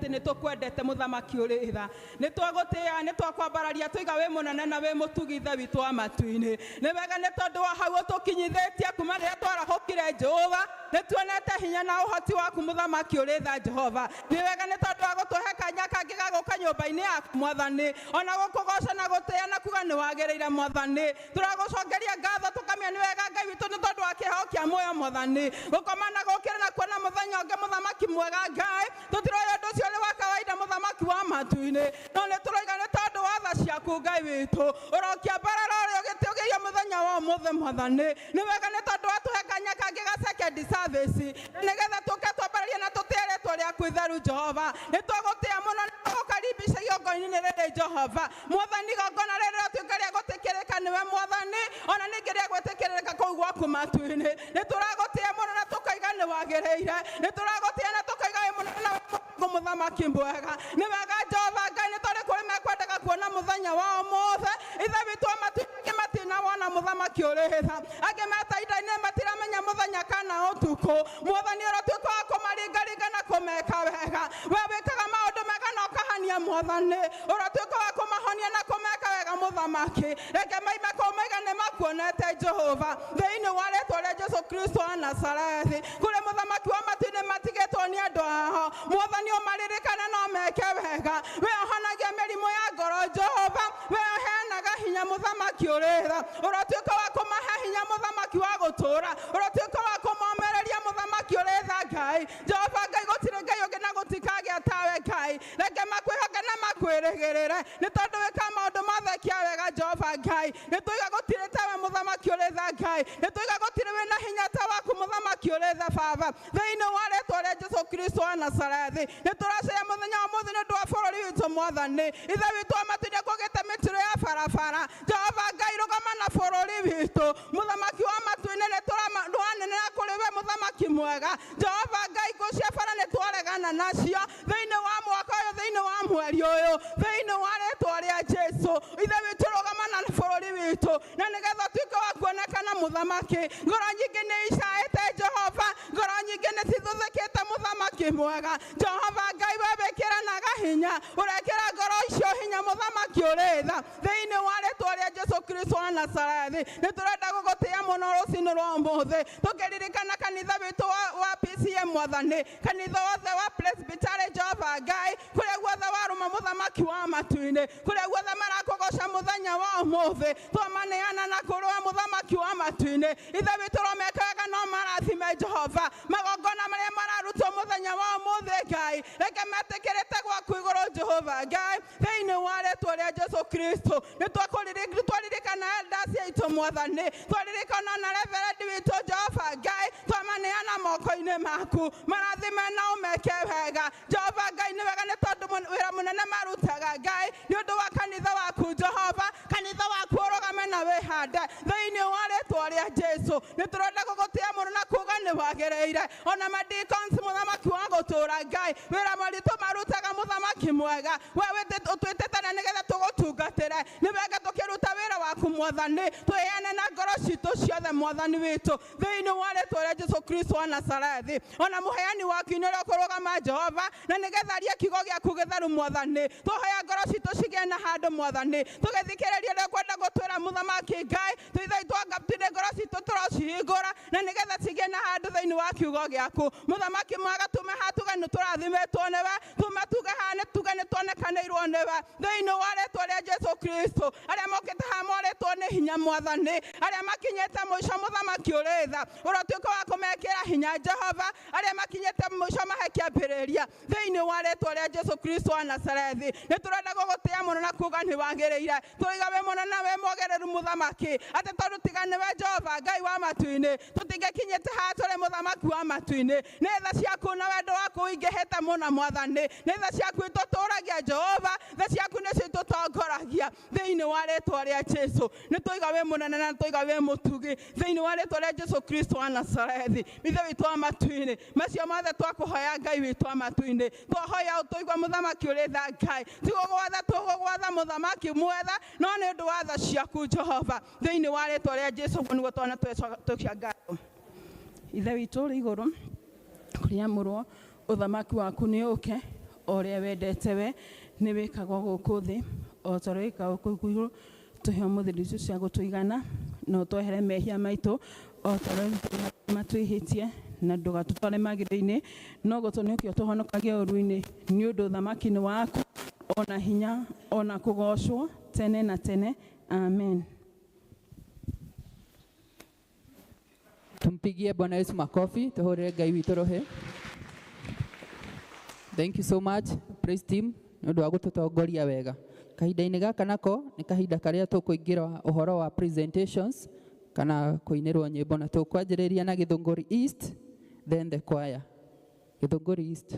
Atĩ nĩ tũkwendete, mũthamaki ũrĩ tha. Nĩ twagũtĩaga, nĩ twakwambararia, tũiga wĩ mũnene na wĩ mũtugi, Ithe witũ wa matu-inĩ. Nĩ wega nĩ tondũ wa hau ũtũkinyithĩtie kuma rĩrĩa twarahũkire, Jehova. Nĩ tuonete hinya na ũhoti waku, mũthamaki ũrĩ tha, Jehova. Nĩ wega nĩ tondũ wa gũtũhe kanya kangĩ ga gũka nyũmba-inĩ yaku, mwathani, ona gũkũgoca na gũtĩĩa na kuga nĩ wagĩrĩire, mwathani. Tũragũcokeria ngatho, tũkamenya nĩ wega, Ngai witũ, nĩ tondũ wa kĩheo kĩa muoyo, mwathani, gũkoma na gũkĩra na kuona mũthenya ũngĩ, mũthamaki mwega Ngai. Tũtiroya ũndũ ũcio ũrĩ wa kawaida, mũthamaki wa matu-inĩ, no nĩ tũroiga nĩ tondũ wa tha ciaku, Ngai witũ. Ũrokiambarara ũrĩa ũgĩtũgĩrio mũthenya wa ũmũthĩ, mwathani. Nĩ wega nĩ tondũ watũhe kanya kangĩ ga second service, nĩgetha tũke twambararie na tũtĩe rĩtwa rĩaku itheru, Jehova. Nĩ twagũtĩa mũno, nĩ twagũkaribisha igongona-inĩ rĩrĩ, Jehova mwathani. Igongona rĩrĩ rĩtuĩka rĩa gwĩtĩkĩrĩka nĩwe, mwathani, ona ningĩ rĩa gwĩtĩkĩrĩka kũu gwaku matu-inĩ. Nĩ tũragũtĩa mũno na tũkaiga nĩ wagĩrĩire. Nĩ tũragũtĩa na tũkaiga wĩ mũnene na wĩ mũthingu, mũthamaki mwega. Nĩ wega, Jehova Ngai, nĩ tondũ kũrĩ mekwendaga kuona mũthenya wa ũmũthĩ, Ithe witũ wa matu-inĩ. Angĩ matinawona, mũthamaki ũrĩ tha. Angĩ metainda-inĩ, matiramenya mũthenya kana ũtukũ. Mwathani, ũrotuĩka wa kũmaringaringa na kũmeka wega. We wĩkaga maũndũ mega na ũkahania, mwathani. Ũrotuĩka wa kũmahonia na kũmeka wega, mũthamaki. Reke maime kũu maiga nĩ makuonete, Jehova, thĩinĩ wa rĩtwa rĩa Jesu Kristo wa Nazarethi. Kũrĩ, mũthamaki wa matu-inĩ, matigĩtwo nĩ andũ ao, mwathani, ũmaririkane no meke wega. We ũhonagia mĩrimũ ya ngoro, Jehova, we ũheanaga hinya, mũthamaki ũrĩ tha. Ũrotuĩka wa kũmahe hinya, mũthamaki wa gũtũũra. Ũrotuĩka wa kũmomĩrĩria, mũthamaki ũrĩ tha, Ngai Jehova. Ngai, gũtirĩ Ngai ũngĩ na gũtikagĩa tawe, Ngai. Reke makwĩhoke na makwĩrĩgĩrĩre, nĩ tondũ wĩkaga maũndũ mothe kĩa wega, Jehova Ngai. Nĩ tũiga gũtirĩ tawe, mũthamaki ũrĩ tha, Ngai. Nĩ tũiga gũtirĩ wĩna hinya ta waku, mũthamaki ũrĩ tha, Baba, thĩinĩ wa rĩtwa rĩa Jesu Kristo wa Nazarethi. Nĩ tũracaria mũthenya wa mũthĩ nĩ ũndũ wa bũrũri witũ, mwathani. Ithe witũ wa matu-inĩ, kũgĩte mĩtino ya barabara. Jehova Ngai, rũgama na bũrũri witũ, mũthamaki wa matu-inĩ. Nĩ tũranenera kũrĩ we, mũthamaki mwega, Jehova Ngai. Ngũ cia bara nĩ twaregana nacio thĩinĩ wa mwaka ũyũ, thĩinĩ wa mweri ũyũ, thĩinĩ wa rĩtwa rĩa Jesu. Ithe witũ, rũgama na bũrũri witũ, na nĩgetha ũtuĩke wa kuonekana, mũthamaki. Ngoro nyingĩ nĩ icaĩte, Jehova. Ngoro nyingĩ nĩ cithuthĩkĩte, mũthamaki mwega, Jehova Ngai. We wĩkĩranaga hinya, ũrekĩra ngoro icio hinya, mũthamaki ũrĩ tha, thĩinĩ wa rĩtwa rĩa Jesu Kristo wa Nazarethi. Nĩ tũrenda gũgũtĩa mũno rũcinĩ rwa ũmũthĩ, tũkĩririkana kanitha witũ wa PCM, mwathani, kanitha wothe wa Presbytery, Jehova Ngai, kũrĩa guothe warũma, mũthamaki wa matu-inĩ, kũrĩa guothe marakũgoca mũthenya wa ũmũthĩ. Twamaneana na kũrũa, mũthamaki wa matu-inĩ. Ithe witũ, romeka wega no marathime, Jehova. Magongona marĩa mararutwo mũthenya wa ũmũthĩ, Ngai, reke metĩkĩrĩte gwaku igũrũ, Jehova Ngai, thĩinĩ wa rĩtwa rĩa Jesu Kristo. Nĩ twaririkana elders aitũ, mwathani. Twaririkana na reverend witũ, Jehova Ngai. Twamaneana moko-inĩ maku, marathime na ũmeke wega, Jehova Ngai. Nĩ wega nĩ tondũ wĩra mũnene marutaga, Ngai, nĩ ũndũ wa kanitha waku, Jehova. Kanitha waku ũrũgame na wĩhande thĩinĩ wa rĩtwa rĩa Jesu. Nĩ tũrenda gũgũtĩa mũno na kuga nĩ wagĩrĩire. Ona madicons, mũthamaki wa gũtũũra, Ngai, wĩra mũritũ marutaga, mũthamaki mwega. We ũtwĩtĩte na nĩgetha tũgũtungatĩre. Nĩ wega tũkĩruta wĩra waku, mwathani, twĩheane na ngoro citũ ciothe, mwathani witũ, thĩinĩ wa rĩtwa rĩa Jesu Kristo wa Nazarethi. Ona mũheani wa kiugo ũrĩa ũkũrũgama, Jehova, na nĩgetha arie kiugo gĩaku gĩtheru, mwathani, tũhoya ngoro citũ cigĩe na handũ, mwathani, tũgĩthikĩrĩria ũrĩa ũkwenda gũtwĩra, mũthamaki Ngai. Tũithe twangaptire ngoro citũ, tũrocihingũra na nĩgetha cigĩe na handũ thĩinĩ wa kiugo gĩaku, mũthamaki mwega. Tume haha tuge nĩ tũrathimĩtwo nĩwe. Tume tuge haha nĩ tuge nĩ tuonekanĩirwo nĩwe, thĩinĩ wa rĩtwa rĩa Jesu Kristo. Arĩa mokĩte haha morĩtwo nĩ hinya, mwathani, arĩa makinyĩte mũico, mũthamaki ũrĩ tha, ũrotuĩka wa kũmekĩra hinya, Jehova. Arĩa makinyĩte mũico, mahe kĩambĩrĩria, thĩinĩ wa rĩtwa rĩa Jesu Kristo wa Nazarethi. Nĩ tũrenda gũgũtĩa mũno na kuga nĩ wagĩrĩire. Tũiga wĩ mũno na wĩ mwagĩrĩru, mũthamaki, atĩ tondũ tiga nĩwe, Jehova Ngai wa matu-inĩ, tũtingĩkinyĩte haha tũrĩ, mũthamaki wa matu-inĩ. Nĩ tha ciaku na wendo waku ũingĩhĩte mũno, mwathani. Nĩ tha ciaku itũtũragia, Jehova. Tha ciaku nĩcio itũtongoragia, thĩinĩ wa rĩtwa rĩa Jesu. Nĩ tũiga wĩ mũnene na tũiga wĩ mũtugi, thĩinĩ wa rĩtwa rĩa Jesu Kristo wa Nazarethi. Ithe witũ wa matu-inĩ, macio mothe twakũhoya, Ngai witũ wa matu-inĩ. Twahoya ũtũigua, mũthamaki ũrĩ tha, Ngai. Tigũgwatha tũgũgwatha, mũthamaki mwetha, no nĩ ũndũ wa tha ciaku, Jehova, thĩinĩ wa rĩtwa rĩa Jesu. Ũguo nĩguo twana twecia ngatho. Ithe witũ ũrĩ igũrũ, kũrĩamũrwo, ũthamaki waku nĩ ũke. O ũrĩa wendete we nĩ wĩkagwo gũkũ thĩ o ta ũrĩa wĩkagwo kũu igũrũ. Tũhe ũmũthĩ irio icio cia gũtũigana na ũtwehere mehia maitũ o ta ũrĩa matwĩhĩtie, na ndũgatũtware magĩrĩro-inĩ, no gũtũhonokia ũtũhonokagie ũũru-inĩ, nĩ ũndũ ũthamaki nĩ waku, ona hinya, ona kũgoocwo tene na tene. Amen. Tumpigie Bwana Yesu makofi, tuhurire Ngai witũ rũhĩ. Thank you so much, praise team, nĩ ũndũ wa gũtũtongoria wega. Kahinda-inĩ gaka nako nĩ kahinda karĩa tũkũingĩra ũhoro wa presentations kana kũinĩrwo nyĩmbo, na tũkwanjĩrĩria na Gĩthũngũri East, then the choir. Gĩthũngũri East.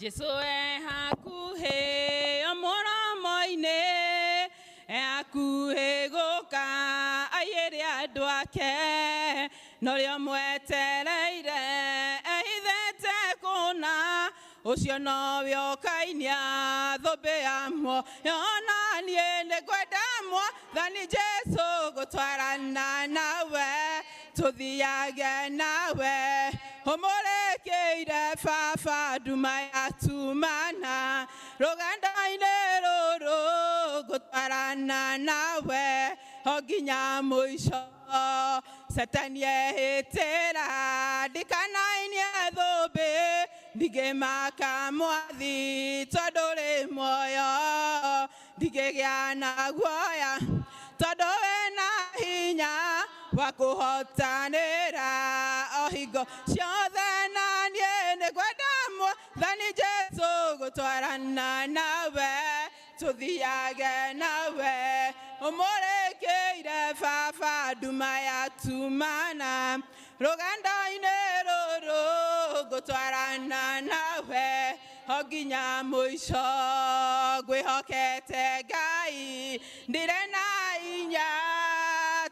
Jesu e hakuhĩ o mũromo-inĩ, e hakuhĩ gũka aiyĩre andũ ake, na ũrĩa mwetereire ehithĩte kũna, ũcio nowe ũkainia thũmbĩ ya muoyo. Na niĩ nĩngwenda Mwathani Jesu gũtwarana nawe, tũthiage nawe, ũmũrĩkĩire baba nduma yatumana, rũgendo-inĩ rũrũ ngũtwarana nawe o nginya mũico. Satani ehĩtĩra ndikanainie thũmbĩ, ndingĩmaka Mwathi tondũ ũrĩ muoyo, ndingĩgĩa na guoya tondũ wĩna hinya wa kũhotanĩra o hingo ciothe. Na niĩ nĩngwenda Mwathani Jesu gũtwarana nawe, tũthiage nawe, ũmũrĩkĩire baba nduma yatumana, rũgendo-inĩ rũrũ ngũtwarana nawe o nginya mũico. Ngwĩhokete Ngai ndirĩ na hinya,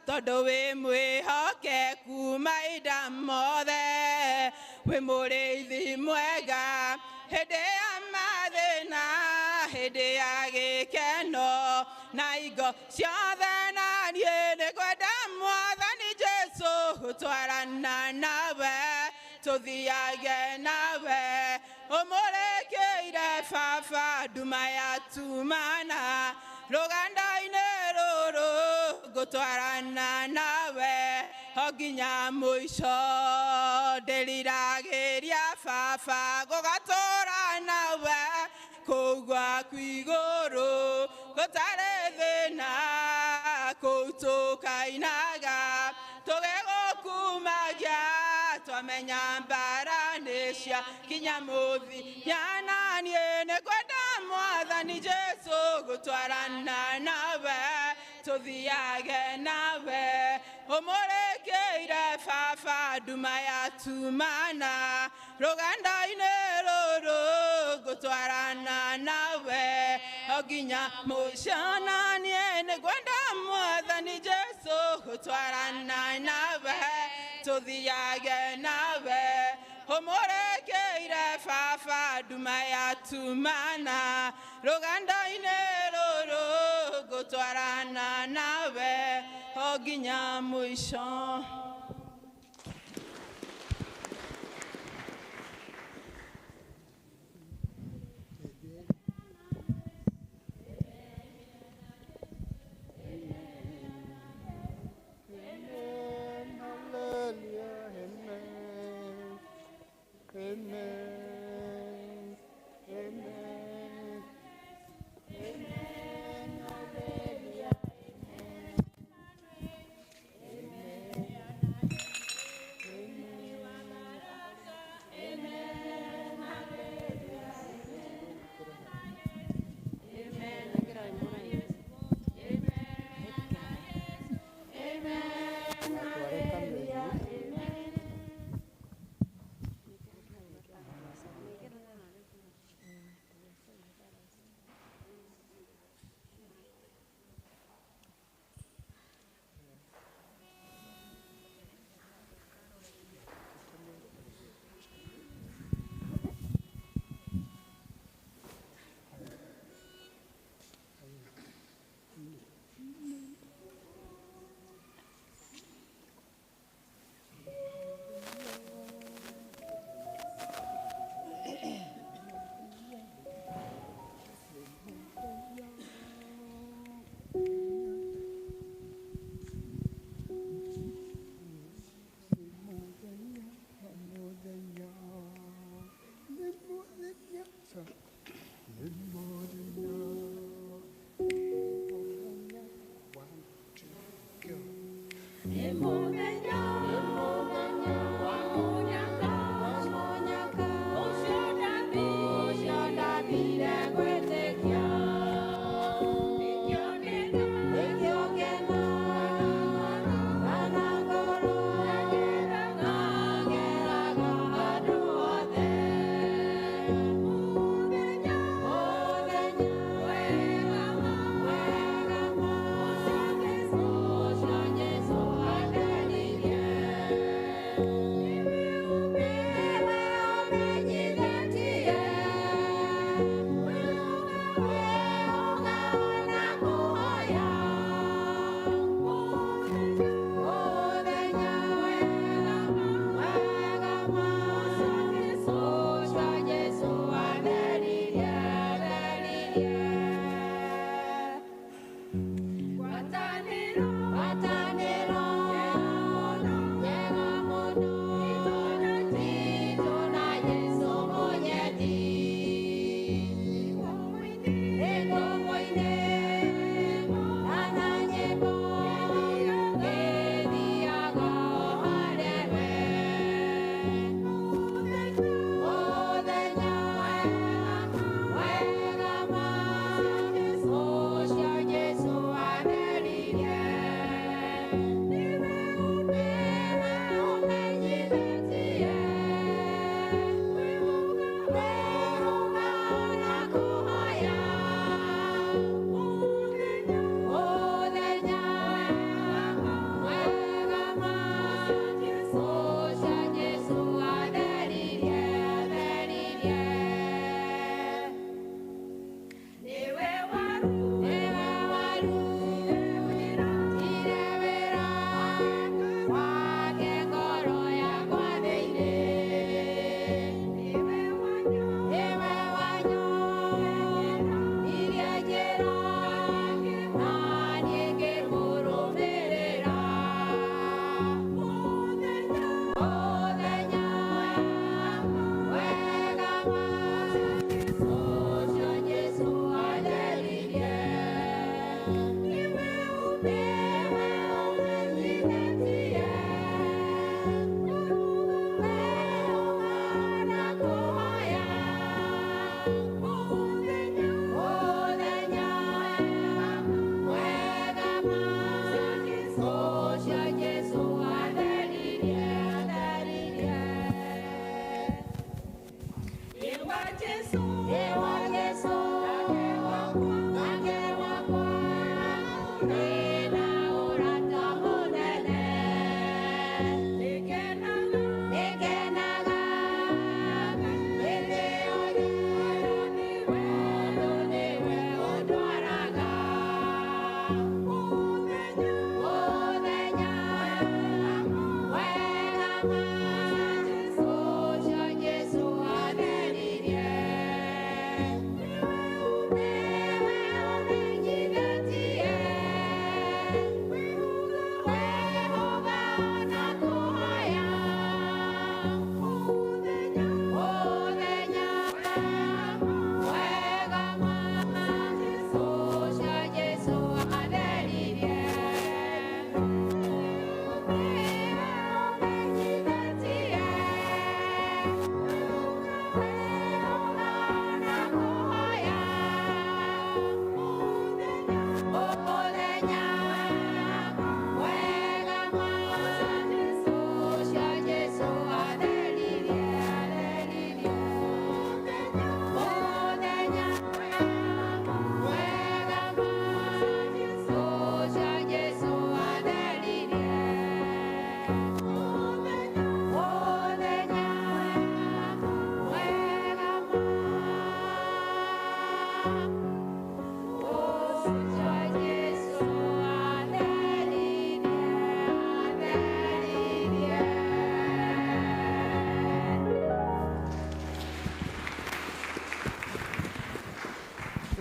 tondũ wĩ mwĩhokeku mahinda mothe, wĩ mũrĩithi mwega hĩndĩ ya mathĩna, hĩndĩ ya gĩkeno na hingo ciothe. Na niĩ nĩngwenda Mwathani Jesu gũtwarana nawe, tũthiage nawe, ũmũrĩkĩire baba nduma yatumana, rũgendo-inĩ rũrũ ngũtwarana nawe o nginya mũico. Ndĩriragĩria baba gũgatũra nawe kũu gwaku igũrũ, gũtarĩ thĩna, kũu tũkainaga tũgĩgũkumagia, twamenya mbara nĩ cia kinya mũthia. Na niĩ nĩngwenda Mwathani Jesu gũtwarana nawe, tũthiage nawe, ũmũrĩkĩire baba nduma yatumana, rũgendo-inĩ rũrũ ngũtwarana nawe o nginya mũico. Na niĩ nĩngwenda Mwathani Jesu gũtwarana nawe, tũthiage nawe, ũmũrĩkĩire baba nduma yatumana, rũgendo-inĩ rũrũ ngũtwarana nawe o nginya mũico. Amen. Amen. Amen. Hallelujah. Amen. Amen.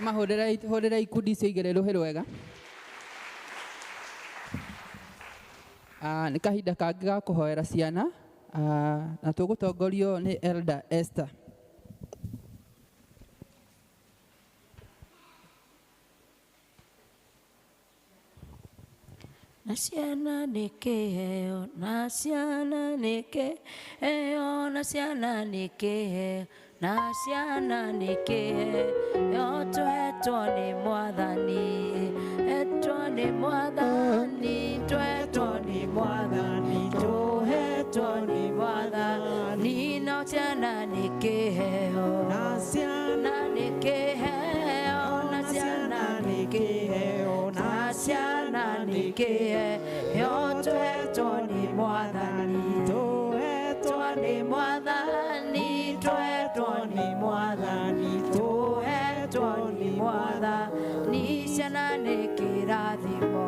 Mahũrĩra ikundi icio igĩrĩ rũhĩ rwega. Nĩ kahinda kangĩ ga kũhoera ciana, na tũgũtongorio nĩ Elder Esther. Na ciana nĩ kĩheo, na ciana nĩ kĩheo, na ciana nĩ kĩheo, na ciana nĩ kĩheo, twetwo nĩ Mwathani, etwo nĩ Mwathani, twetwo nĩ Mwathani, tũhetwo nĩ Mwathani, na ciana nĩ kĩheo, na ciana nĩ kĩheo, na ciana nĩ kĩheo, na ciana nĩ kĩheo, twetwo nĩ Mwathani, tũhetwo nĩ Mwathani, twetwo nĩ Mwathani, tũhetwo nĩ Mwathani, ciana nĩ kĩrathimo,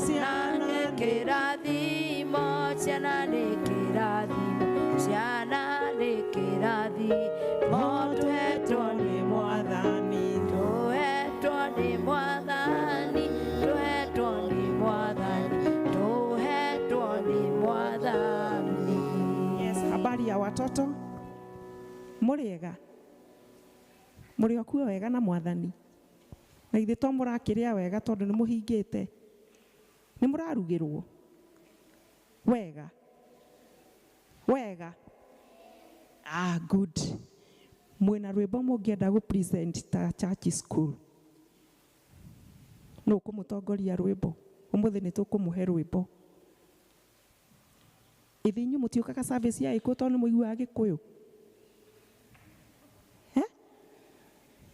ciana nĩ kĩrathimo, ciana nĩ kĩrathimo, ciana nĩ kĩrathimo, twetwo nĩ Mwathani, tũhetwo nĩ Mwathani, tũhetwo nĩ Mwathani, tũhetwo nĩ Mwathani. Yes, habari ya watoto? Mũrĩega? Mũrĩ okuo wega na Mwathani? Na ithe to mũrakĩrĩa wega tondũ nĩ mũhingĩte? Nĩ mũrarugĩrwo? Wega? Wega? Ah, good. Mwĩna rwĩmbo mũngĩenda gũ present ta church school? Nũ ũkũmũtongoria rwĩmbo? Ũmũthĩ nĩ tũkũmũhe rwĩmbo. Ithe inyuĩ mũtiũkaga service ya Gĩkũyũ tondũ nĩ mũiguaga Gĩkũyũ?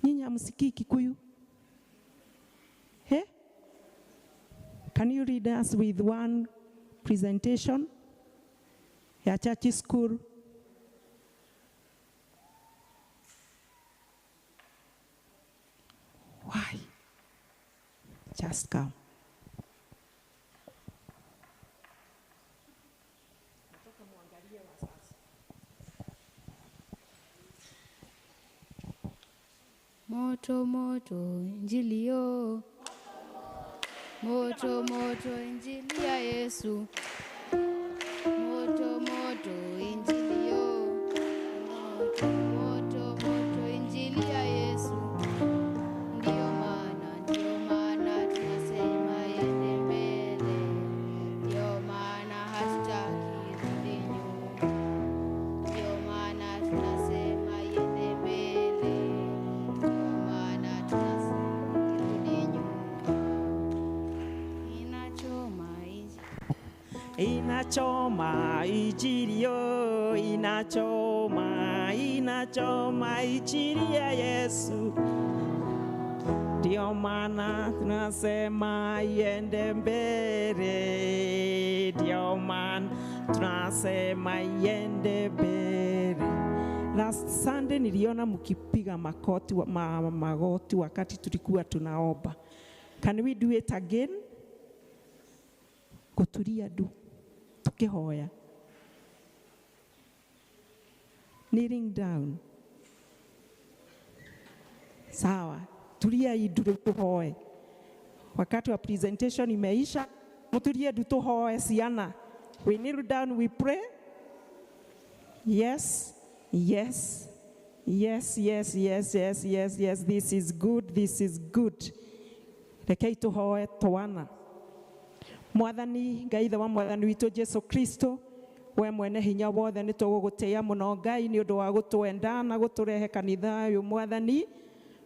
Nyinyi hamsikii Kikuyu? Eh? Can you read us with one presentation ya church school? Why? Just come. Moto moto injili yo, moto moto injili ya Yesu, moto moto injili yo, moto moto moto injili ya Yesu. Ndio maana tunasema iende mbele, ndio maana hatutaki rudi nyuma, ndio maana tunasema iende mbele. Inachoma injili yo, inachoma, inachoma injili ya Yesu. Ndio maana tunasema iende mbele, ndio maana tunasema iende mbele. Last Sunday niliona mkipiga makoti, magoti wakati tulikuwa tunaomba. Can we do it again? Kutulia du tukihoya. Kneeling down. Sawa, tulia idu tuhoe. Wakati wa presentation imeisha, mutulie du tuhoe ciana. We kneel down, we pray. Yes, yes, yes, yes, yes, yes, yes, yes. This is good, this is good. Rekei tuhoe twana. Mwathani Ngai ithe wa Mwathani witũ Jesu Kristo, we mwene hinya wothe nĩ tũgũgũtĩĩa mũno Ngai nĩ ũndũ wa gũtwenda na gũtũrehe kanitha ũyũ Mwathani.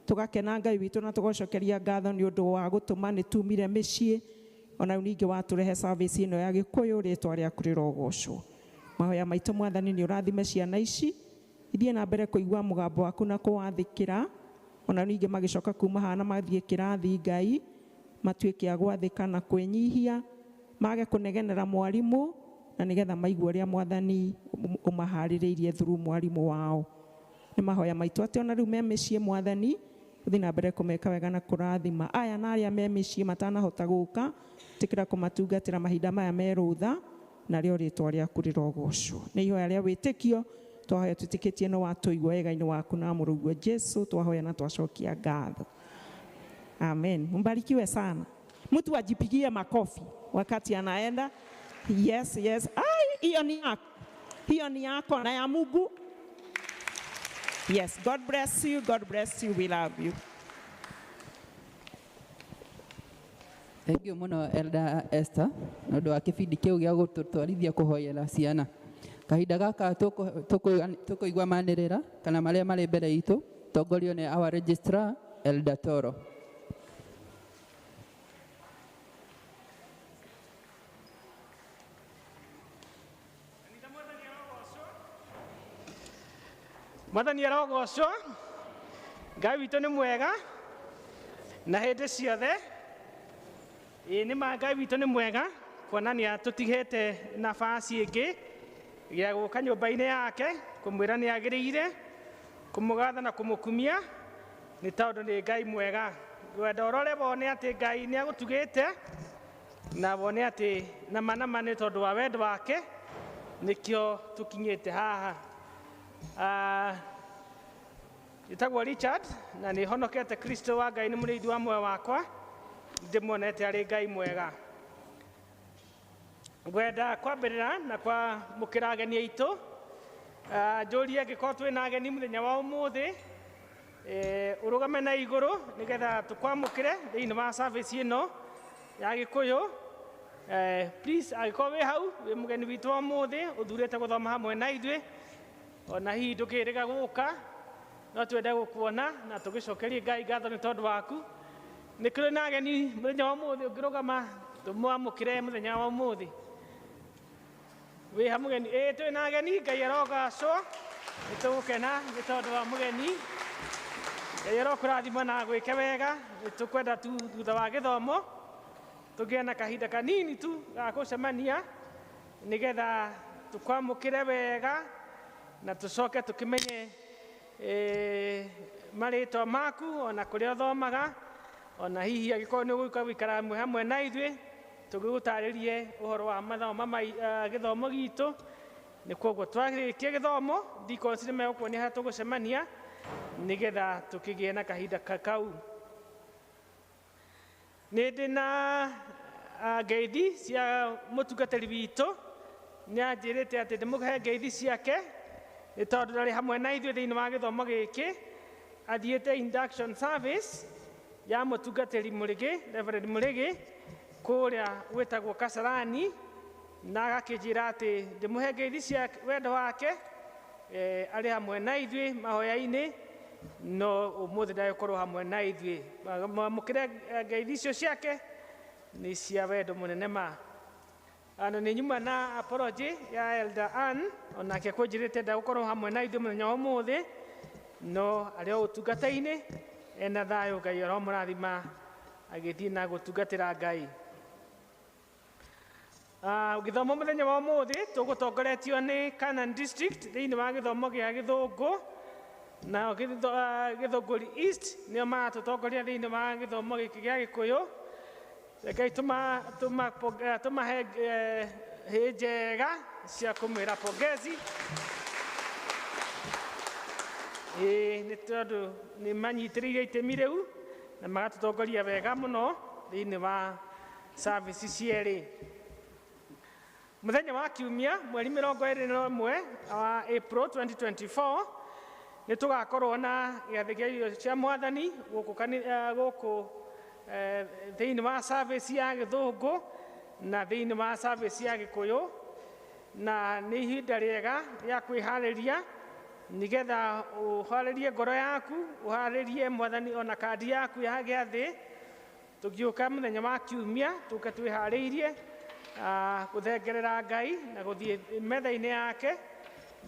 Tũgakena Ngai witũ na tũgacokeria ngatho nĩ ũndũ wa gũtũma nĩ tumire mĩciĩ ona rĩu ningĩ watũrehe service ĩno ya Gĩkũyũ rĩtwa rĩaku rĩrogocwo. Mahoya maitũ Mwathani nĩ ũrathime ciana ici ithiĩ na mbere kũigua mũgambo waku na kũwathĩkĩra ona ningĩ magĩcoka kuma haha na mathiĩ kĩrathi Ngai matuĩke a gwathĩka na kwĩnyihia mage kũnegenera mwarimũ na nĩgetha maigue ũrĩa Mwathani ũmaharĩrĩirie through mwarimũ wao. Nĩ mahoya maitũ atĩ ona rĩu me mĩciĩ Mwathani ũthiĩ na mbere kũmeka wega na kũrathima aya na arĩa me mĩciĩ matanahota gũka tĩkĩra kũmatungatĩra mahinda maya me rũtha narĩo rĩtwa rĩaku rĩrogocwo. Nĩ ihoya rĩa wĩtĩkio twahoya twĩtĩkĩtie no watũigua wega-inĩ waku na mũrũguo Jesu twahoya na twacokia ngatho. Amen. Mbarikiwe sana. Mtu ajipigie makofi wakati anaenda. Yes, yes. Ai, hiyo ni yako. Hiyo ni yako na ya Mungu. Yes, God bless you. God bless you. We love you. Thank you muno Elder Esther nĩ ũndũ wa kĩbindi kĩu gĩa gũtũtwarithia kũhoyera ciana. Kahinda gaka tũkũigua manĩrĩra kana marĩa marĩ mbere itũ tongorio nĩ our registrar Elder Toro. Mwathani arogocwo. Ngai witũ nĩ mwega na hĩndĩ ciothe. Ĩĩ nĩ ma Ngai witũ nĩ mwega kuona nĩ atũtigĩte nafasi ĩngĩ ya gũka nyũmba-inĩ yake kũmwĩra nĩ agĩrĩire kũmũgatha na kũmũkumia nĩ tondũ nĩ Ngai mwega. Ngwenda ũrore wone atĩ Ngai nĩ agũtugĩte na wone atĩ nama nama nĩ tondũ wa wendo wake nĩkĩo tũkinyĩte haha. Njĩtagwo Richard na nĩ honokete Kristo wa Ngai nĩ mũrĩithi wa muoyo wakwa ndĩmuonete arĩ Ngai mwega. Ngwenda kwambĩrĩra na kwamũkĩra ageni aitũ. Njũrie angĩkorwo twĩna ageni mũthenya wa ũmũthĩ ũrũgame na igũrũ nĩgetha tũkwamũkĩre thĩinĩ wa service ĩno ya Gĩkũyũ. Please angĩkorwo wĩ hau wĩ mũgeni witũ wa ũmũthĩ ũthurĩte gũthoma hamwe na ithuĩ ona hihi ndũkĩrĩga gũka no twende gũkuona na tũgĩcokerie Ngai ngatho nĩ tondũ waku. Nĩ kũrĩ na ageni mũthenya wa ũmũthĩ ũngĩrũgama tũmwamũkĩre mũthenya wa ũmũthĩ. Wĩ ha mũgeni? Ĩĩ twĩ na ageni, Ngai arogacwo nĩ tũgũkena nĩ tondũ wa mũgeni. Ngai arokũrathima na agwĩke wega. Nĩ tũkwenda tu thutha wa gĩthomo tũgĩe na kahinda kanini tu ga gũcemania nĩgetha tũkwamũkĩre wega na tũcoke tũkĩmenye marĩtwa maku ona kũrĩa ũthomaga ona hihi angĩkorwo nĩ ũgũka gũikara hamwe na ithuĩ tũgĩgũtarĩrie ũhoro wa mathomo gĩthomo gitũ. Nĩ kwoguo twarĩkia gĩthomo deacons nĩ megũkuonia harĩa tũgũcemania nĩgetha tũkĩgĩe na kahinda kau. Nĩ ndĩ na ngeithi cia mũtungatĩri witũ nĩ anjĩrĩte atĩ ndĩmũhe ngeithi ciake nĩ tondũ ndarĩ hamwe na ithuĩ thĩinĩ wa gĩthomo gĩkĩ athiĩte induction service ya mũtungatĩri Mũrĩgĩ, Reverend Mũrĩgĩ kũrĩa gwĩtagwo Kasarani na agakĩnjĩra atĩ ndĩmũhe ngeithi cia wendo wake arĩ hamwe na ithuĩ mahoya-inĩ no ũmũthĩ ndagũkorwo hamwe na ithuĩ. Mwamũkĩre ngeithi icio ciake nĩ cia wendo mũnene ma. Na nĩ nyuma na apology ya Elder Ann, onake kũnjĩrĩte ndagũkorwo hamwe na ithuĩ mũthenya wa ũmũthĩ, no arĩ o ũtungata-inĩ, ena thayũ. Ngai aromũrathima agĩthiĩ na gũtungatĩra Ngai. Gĩthomo mũthenya wa ũmũthĩ tũgũtongoretio nĩ Canaan District thĩinĩ wa gĩthomo gĩa Gĩthũngũ, na Gĩthũngũri East nĩo maratũtongoria thĩinĩ wa gĩthomo gĩkĩ gĩa Gĩkũyũ. Rekei tũmahe hĩ njega cia kũmwĩra pongezi. Ĩĩ, nĩ tondũ nĩ manyitĩrĩire itemi rĩu na magatũtongoria wega mũno thĩinĩ wa service cierĩ. Mũthenya wa kiumia, mweri 21 wa April 2024, nĩ tũgakorwo na gĩathĩ kĩa irio cia Mwathani gũkũ thĩinĩ wa service ya Gĩthũngũ na thĩinĩ wa service ya Gĩkũyũ, na nĩ ihinda rĩega rĩa kwĩharĩria nĩgetha ũharĩrie ngoro yaku, ũharĩrie Mwathani ona kandi yaku ya gĩathĩ. Tũgĩũka mũthenya wa kiumia tũke twĩharĩirie gũthengerera Ngai na gũthiĩ metha-inĩ yake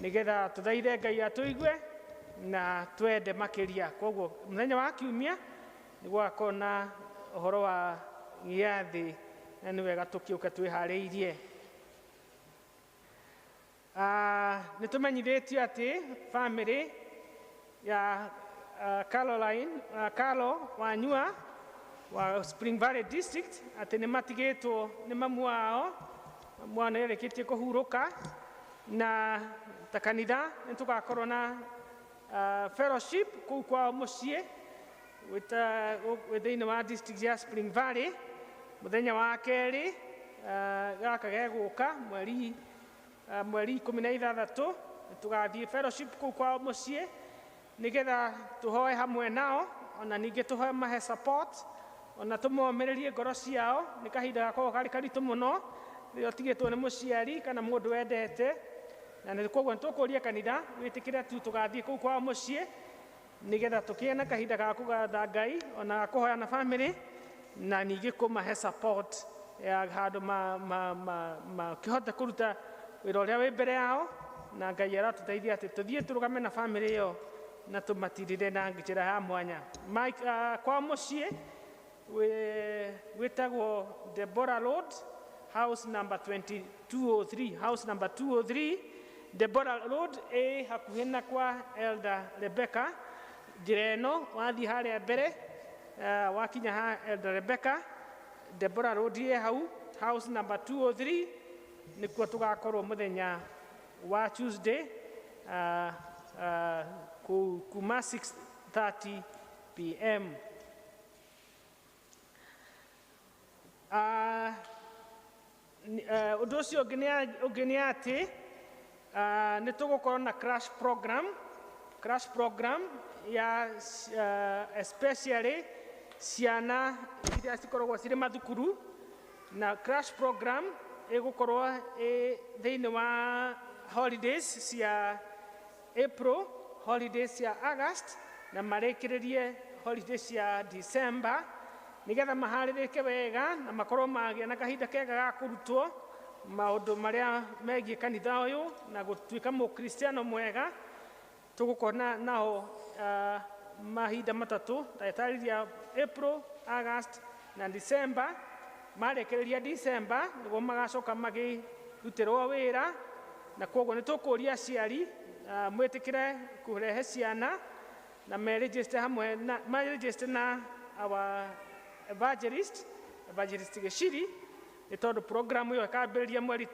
nĩgetha tũthaithe Ngai atũigue na twende makĩria. Koguo mũthenya wa kiumia nĩ gũgakorwo na ũhoro wa gĩathĩ, na nĩ wega tũkĩũke twĩharĩirie. Nĩ tũmenyithĩtio atĩ famĩlĩ ya Caroline, Carlo Wanyua wa Spring Valley District atĩ nĩ matigĩtwo nĩ mamu wao, mamu wao nĩ arĩkĩtie kũhurũka, na ta kanitha nĩ tũgakorwo na fellowship kũu kwao mũciĩ thĩinĩ wa district ya Spring Valley mũthenya wa kerĩ gaka gegũka, mweri 16. Tũgathiĩ fellowship kũu kwao mũciĩ nĩgetha tũhoe hamwe nao, ona ningĩ tũhoe mahe support, ona tũmomĩrĩrie ngoro ciao. Nĩ kahinda gakoragwo karĩ karitũ mũno rĩrĩa ũtigĩtwo nĩ mũciari kana mũndũ wendete, na nĩ koguo nĩ tũkũria kanitha wĩtĩkĩre tu tũgathiĩ kũu kwao mũciĩ nĩgetha tũkĩe na kahinda ga kũgatha Ngai ona ga kũhoya na famĩlĩ, na ningĩ kũmahe support ya handũ makĩhote kũruta wĩra ũrĩa wĩ mbere yao, na Ngai aratũteithia atĩ tũthiĩ tũrũgame na famĩlĩ ĩyo na tũmatirire na njĩra ya mwanya. Mike, kwa mũciĩ wĩtagwo Deborah Road, house number 2203, house number 203 Deborah Road, ĩ hakuhĩ na kwa Elder Rebecca. Njĩra ĩno wathiĩ harĩa mbere, wakinya ha Elder Rebecca, Deborah Road ĩ hau, house number 203, nĩkuo tũgakorwo mũthenya wa Tuesday kuma 6:30 p.m. Ũndũ ũcio ũngĩ nĩ atĩ nĩ tũgũkorwo na crash program ya especially ciana iria cikoragwo cirĩ mathukuru, na crash program ĩgũkorwo ĩ thĩinĩ wa holidays cia April, holidays cia August, na marĩkĩrĩrie holidays cia December, nĩgetha maharĩrĩke wega na makorwo magĩa na kahinda kega ga kũrutwo maũndũ marĩa megiĩ kanitha ũyũ na gũtuĩka mũkristiano mwega. Tũgũkorwo nao mahinda matatũ ndagĩtarĩria, April, August na December. Marĩkĩrĩria December nĩguo magacoka magĩrutĩrwo wĩra, na koguo nĩ tũkũria aciari mwĩtĩkĩre kũrehe ciana na meregister hamwe na maregister na our evangelist Gĩciri, nĩ tondũ program ĩyo ĩkambĩrĩria mweri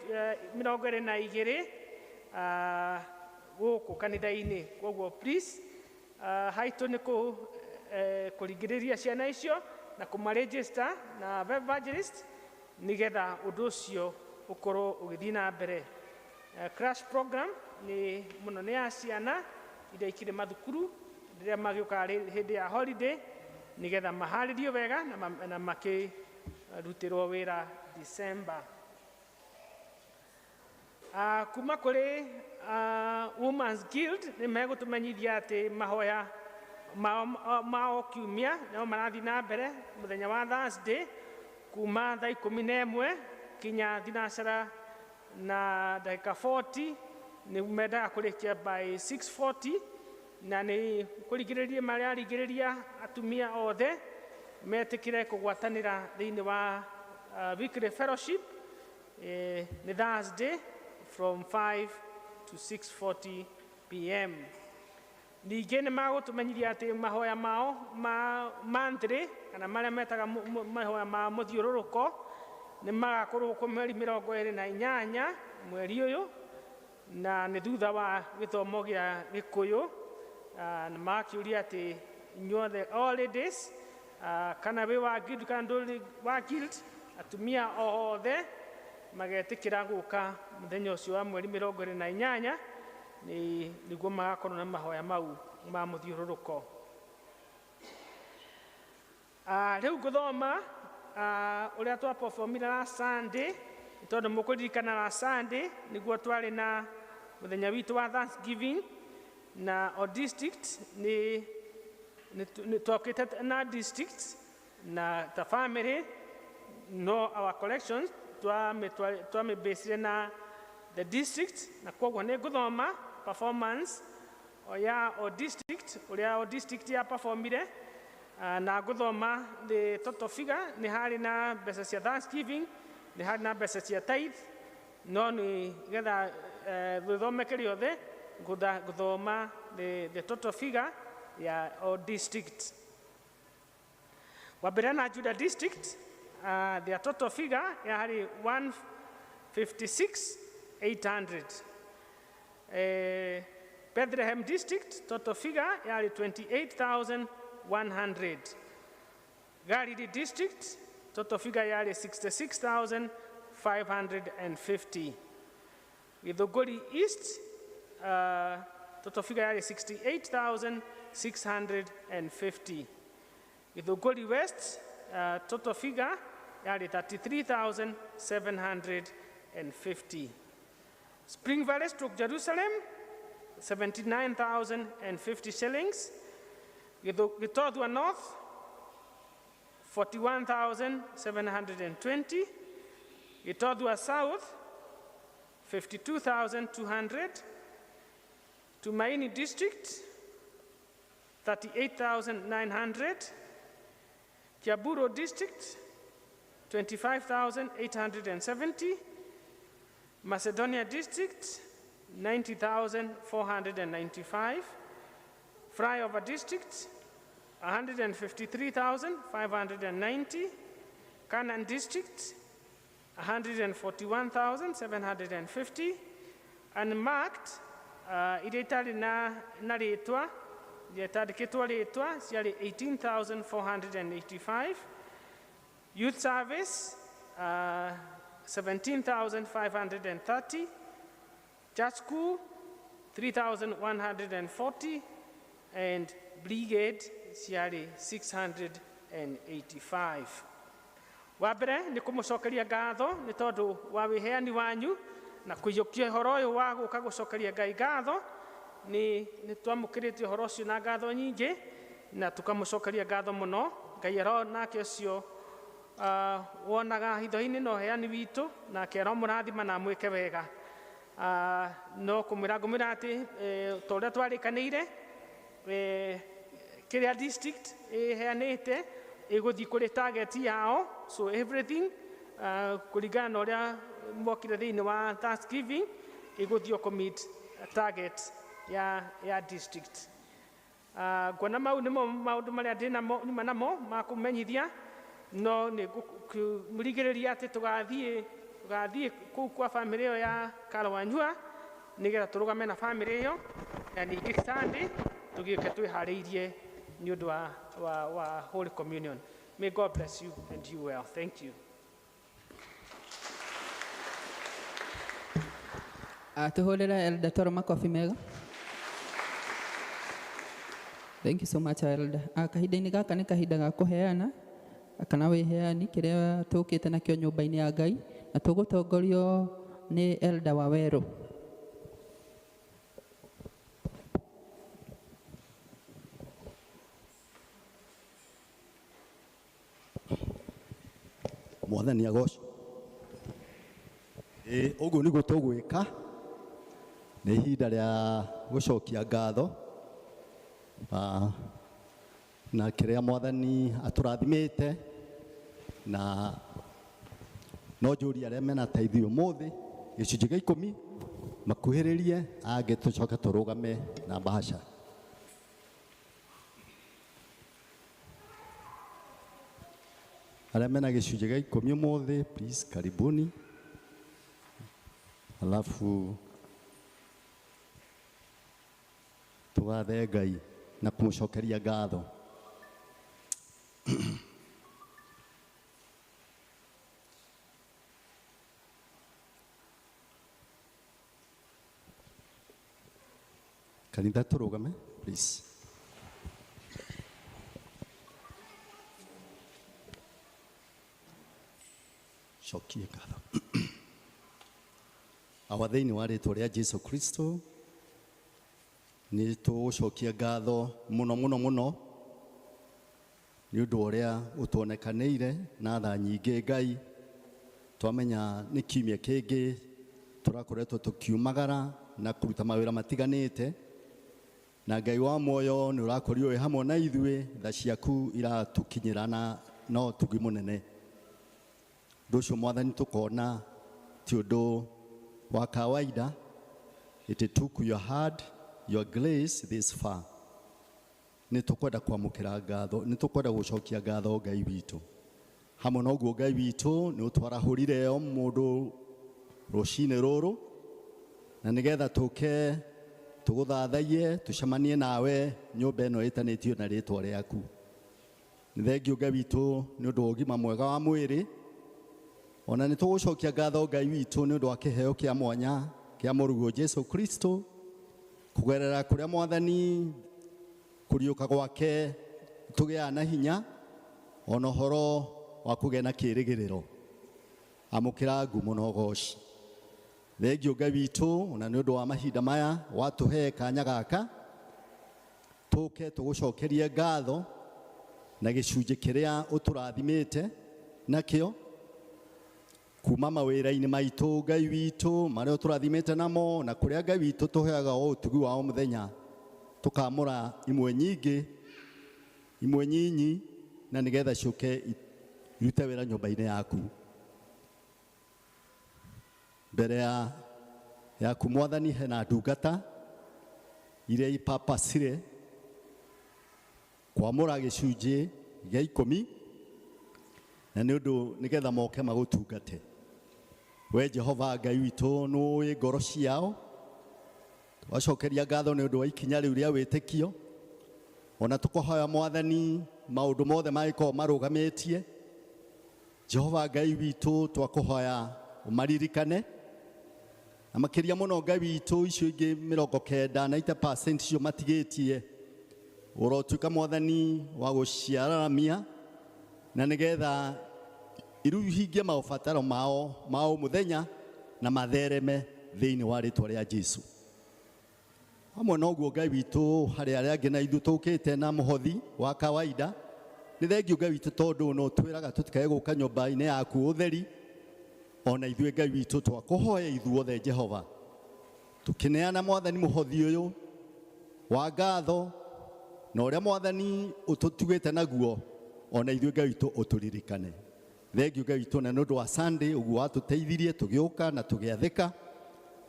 22 gũkũ kanitha-inĩ. Koguo please, haitũ nĩ kũringĩrĩria ciana icio na kũmaregister na evangelist nĩgetha ũndũ ũcio ũkorwo ũgĩthiĩ na mbere. Crash program nĩ mũno nĩ ya ciana iria ikĩrĩ mathukuru rĩrĩa magĩũkaga hĩndĩ ya holiday, nĩgetha maharĩrio wega na makĩrutĩrwo wĩra December. Kuma kũrĩ Women's Guild nĩ megũtũmenyithia atĩ mahoya mao kiumia nĩo marathiĩ na mbere mũthenya wa Thursday kuma thaa 11. kinya thinacara na ndagĩka 40 nĩ mendaga kũrĩkia by 6:40 na nĩ kũringĩrĩria mararigĩrĩria atumia othe metĩkĩre kũgwatanĩra thĩinĩ wa weekly fellowship nĩ Thursday from 5 to 6:40 pm. Ningĩ nĩ magũtũmenyithia atĩ mahoya mao ma monthly kana marĩa metaga mahoya ma mũthiũrũrũko nĩ magakorwo kwa mweri 28 mweri ũyũ na nĩ thutha wa gĩthomo gĩa Gĩkũyũ na magakĩũria atĩ inyuothe all ladies kana wĩ wa guild kana ndũrĩ wa guild atumia othe magetĩkĩra gũka mũthenya ũcio wa mweri 28 nĩ nĩguo magakorwo na mahoya mau ma mũthiũrũrũko. Rĩu ngũthoma ũrĩa twaperformire last Sunday nĩ tondũ mũkũririkana last Sunday nĩguo twarĩ na mũthenya witũ wa Thanksgiving na o district nĩ twokĩte na district na ta family no our collections twamĩbasire na the district na koguo nĩ ngũthoma performance ya o district ũrĩa o district ya performire na ngũthoma the total figure nĩ harĩ na mbeca cia Thanksgiving nĩ harĩ na mbeca cia tithe no nĩ getha gũthomeke rĩothe ngũthoma the total figure ya o district. Wambĩrĩria na Judah district their total figure yarĩ 156,800. Bethlehem district total figure yarĩ 28,100. Galilee district total figure yarĩ 66,550. Githunguri East total figure yarĩ 68,650. Githunguri West total figure yarĩ 33,750. Spring Valley stroke Jerusalem 79,050 shillings. Gitothua North 41,720. Gitothua South 52,200. Tumaini District 38,900. Kiaburo District 25,870. Macedonia District 90,495. Flyover District 153,590. Canaan District 141,750. Unmarked iria itarĩ na rĩtwa iria itandĩkĩtwo rĩtwa ciarĩ 18,485. Youth Service 17,530. Church School 3,140 and Brigade ciarĩ 685. Wa mbere nĩ kũmũcokeria ngatho nĩ tondũ wa wĩheani wanyu na kũiyũkia ũhoro ũyũ wa gũka gũcokeria Ngai ngatho nĩ twamũkĩrĩte ũhoro ũcio na ngatho nyingĩ na tũkamũcokeria ngatho mũno. Ngai aro nake ũcio wonaga hitho-inĩ na ũheani witũ nake aromũrathima na amwĩke wega. No kũmwĩra ngũmwĩra atĩ ta ũrĩa twarĩkanĩire kĩrĩa district ĩheanĩte ĩgũthiĩ kũrĩ target yao, so everything kũringana na ũrĩa mokire thĩinĩ wa Thanksgiving ĩgũthiĩ kũ-meet target ya district. Nguona mau nĩmo maũndũ marĩa ndĩnamo nyuma namo ma kũmenyithia no nĩ ngũmũrigĩrĩria atĩ tũgathiĩ kũu kwa bamĩrĩ ĩyo ya Carol Wanyua nĩgetha tũrũgame na bamĩrĩ ĩyo na ningĩ Sunday tũgĩũke twĩharĩirie nĩ ũndũ wa Holy Communion. May God bless you and you well. Thank you. Tuhũrĩre Elder Toro makobi mega. Thank you so much Elder. Kahinda-inĩ gaka nĩ kahinda ga kũheana kana wĩheani kĩrĩa tũkĩte nakĩo nyũmba-inĩ ya Ngai na tũgũtongorio nĩ Elder Wawerũ. Mwathani agocwo. Ũguo nĩguo tũgwĩka. Nĩ ihinda rĩa gũcokia ngatho na kĩrĩa Mwathani atũrathimĩte, na no njũrie arĩa mena teithio ũmũthĩ gĩcunjĩ gĩa 10 makuhĩrĩrie, angĩ tũcoke tũrũgame na mbahaca. Arĩa mena gĩcunjĩ gĩa 10 ũmũthĩ, please karibuni. Alafu tũgathe Ngai na kũmũcokeria ngatho. Kanitha tũrũgame please. Cokie ngatho. Awa thĩinĩ wa rĩtwa rĩa Jesu Kristo, nĩ tũgũcokia ngatho mũno mũno mũno nĩ ũndũ ũrĩa ũtuonekanĩire na tha nyingĩ Ngai. Twamenya nĩ kiumia kĩngĩ tũrakoretwo tũkiumagara na kũruta mawĩra matiganĩte, na Ngai wa muoyo nĩ ũrakorirwo wĩ hamwe na ithuĩ, tha ciaku iratũkinyĩra na ũtugi mũnene. Ũndũ ũcio Mwathani tũkona ti ũndũ wa kawaida. It took your heart, your grace this far. Nĩ tũkwenda kwamũkĩra ngatho, nĩ tũkwenda gũcokia ngatho Ngai witũ. Hamwe na ũguo Ngai witũ nĩ ũtwarahũrire o mũndũ rũcinĩ rũrũ, na nĩgetha tũke tũgũthathaiye, tũcemanie nawe nyũmba ĩno ĩtanĩtio na rĩtwa rĩaku. Nĩ thengiũ Ngai witũ nĩ ũndũ wa ũgima mwega wa mwĩrĩ. Ona nĩ tũgũcokia ngatho Ngai witũ nĩ ũndũ wa kĩheo kĩa mwanya kĩa mũrũguo Jesu Kristo, kũgerera kũrĩa Mwathani kũriũka gwake tũgĩaga na hinya ona ũhoro wa kũgĩa na kĩĩrĩgĩrĩro. Amũkĩra ngumo na ũgoci. Thengiũ Ngai witũ ona nĩ ũndũ wa mahinda maya watũhe kanya gaka tũke tũgũcokerie ngatho na gĩcunjĩ kĩrĩa ũtũrathimĩte nakĩo kuma mawĩra-inĩ maitũ Ngai witũ marĩa ũtũrathimĩte namo, na kũrĩa Ngai witũ tũheaga o ũtugi wa o mũthenya, tũkamũra imwe nyingĩ imwe nyinyi, na nĩgetha ciũke irute wĩra nyũmba-inĩ yaku. Mbere yaku Mwathani hena ndungata iria ipapacire kwamũra gĩcunjĩ gĩa 10, na nĩ ũndũ nĩgetha moke magũtungate. We Jehova Ngai witũ nĩũĩ ngoro ciao, twacokeria ngatho nĩ ũndũ wa ikinya rĩu rĩa wĩtĩkio. Ona tũkũhoya Mwathani maũndũ mothe mangĩkorwo marũgamĩtie, Jehova Ngai witũ twakũhoya ũmaririkane, na makĩria mũno Ngai witũ icio ingĩ 90% icio matigĩtie, ũrotuĩka Mwathani wa gũciararamia, na nĩgetha iruhingie maũbataro mao ma o mũthenya na mathereme thĩinĩ wa rĩtwa rĩa Jesu. Hamwe na ũguo Ngai witũ harĩ arĩa angĩ na ithuĩ tũkĩte na mũhothi wa kawaida, nĩ thengiũ Ngai witũ tondũ no twĩraga tũtikae gũka nyũmba-inĩ yaku ũtheri. Ona ithuĩ Ngai witũ twakũhoya ithuothe Jehova, tũkĩneana Mwathani mũhothi ũyũ wa ngatho na ũrĩa Mwathani ũtũtugĩte naguo, ona ithuĩ Ngai witũ ũtũririkane. Thengiũ Ngai witũ na nĩ ũndũ wa Sunday ũguo watũteithirie tũgĩũka na tũgĩathĩka.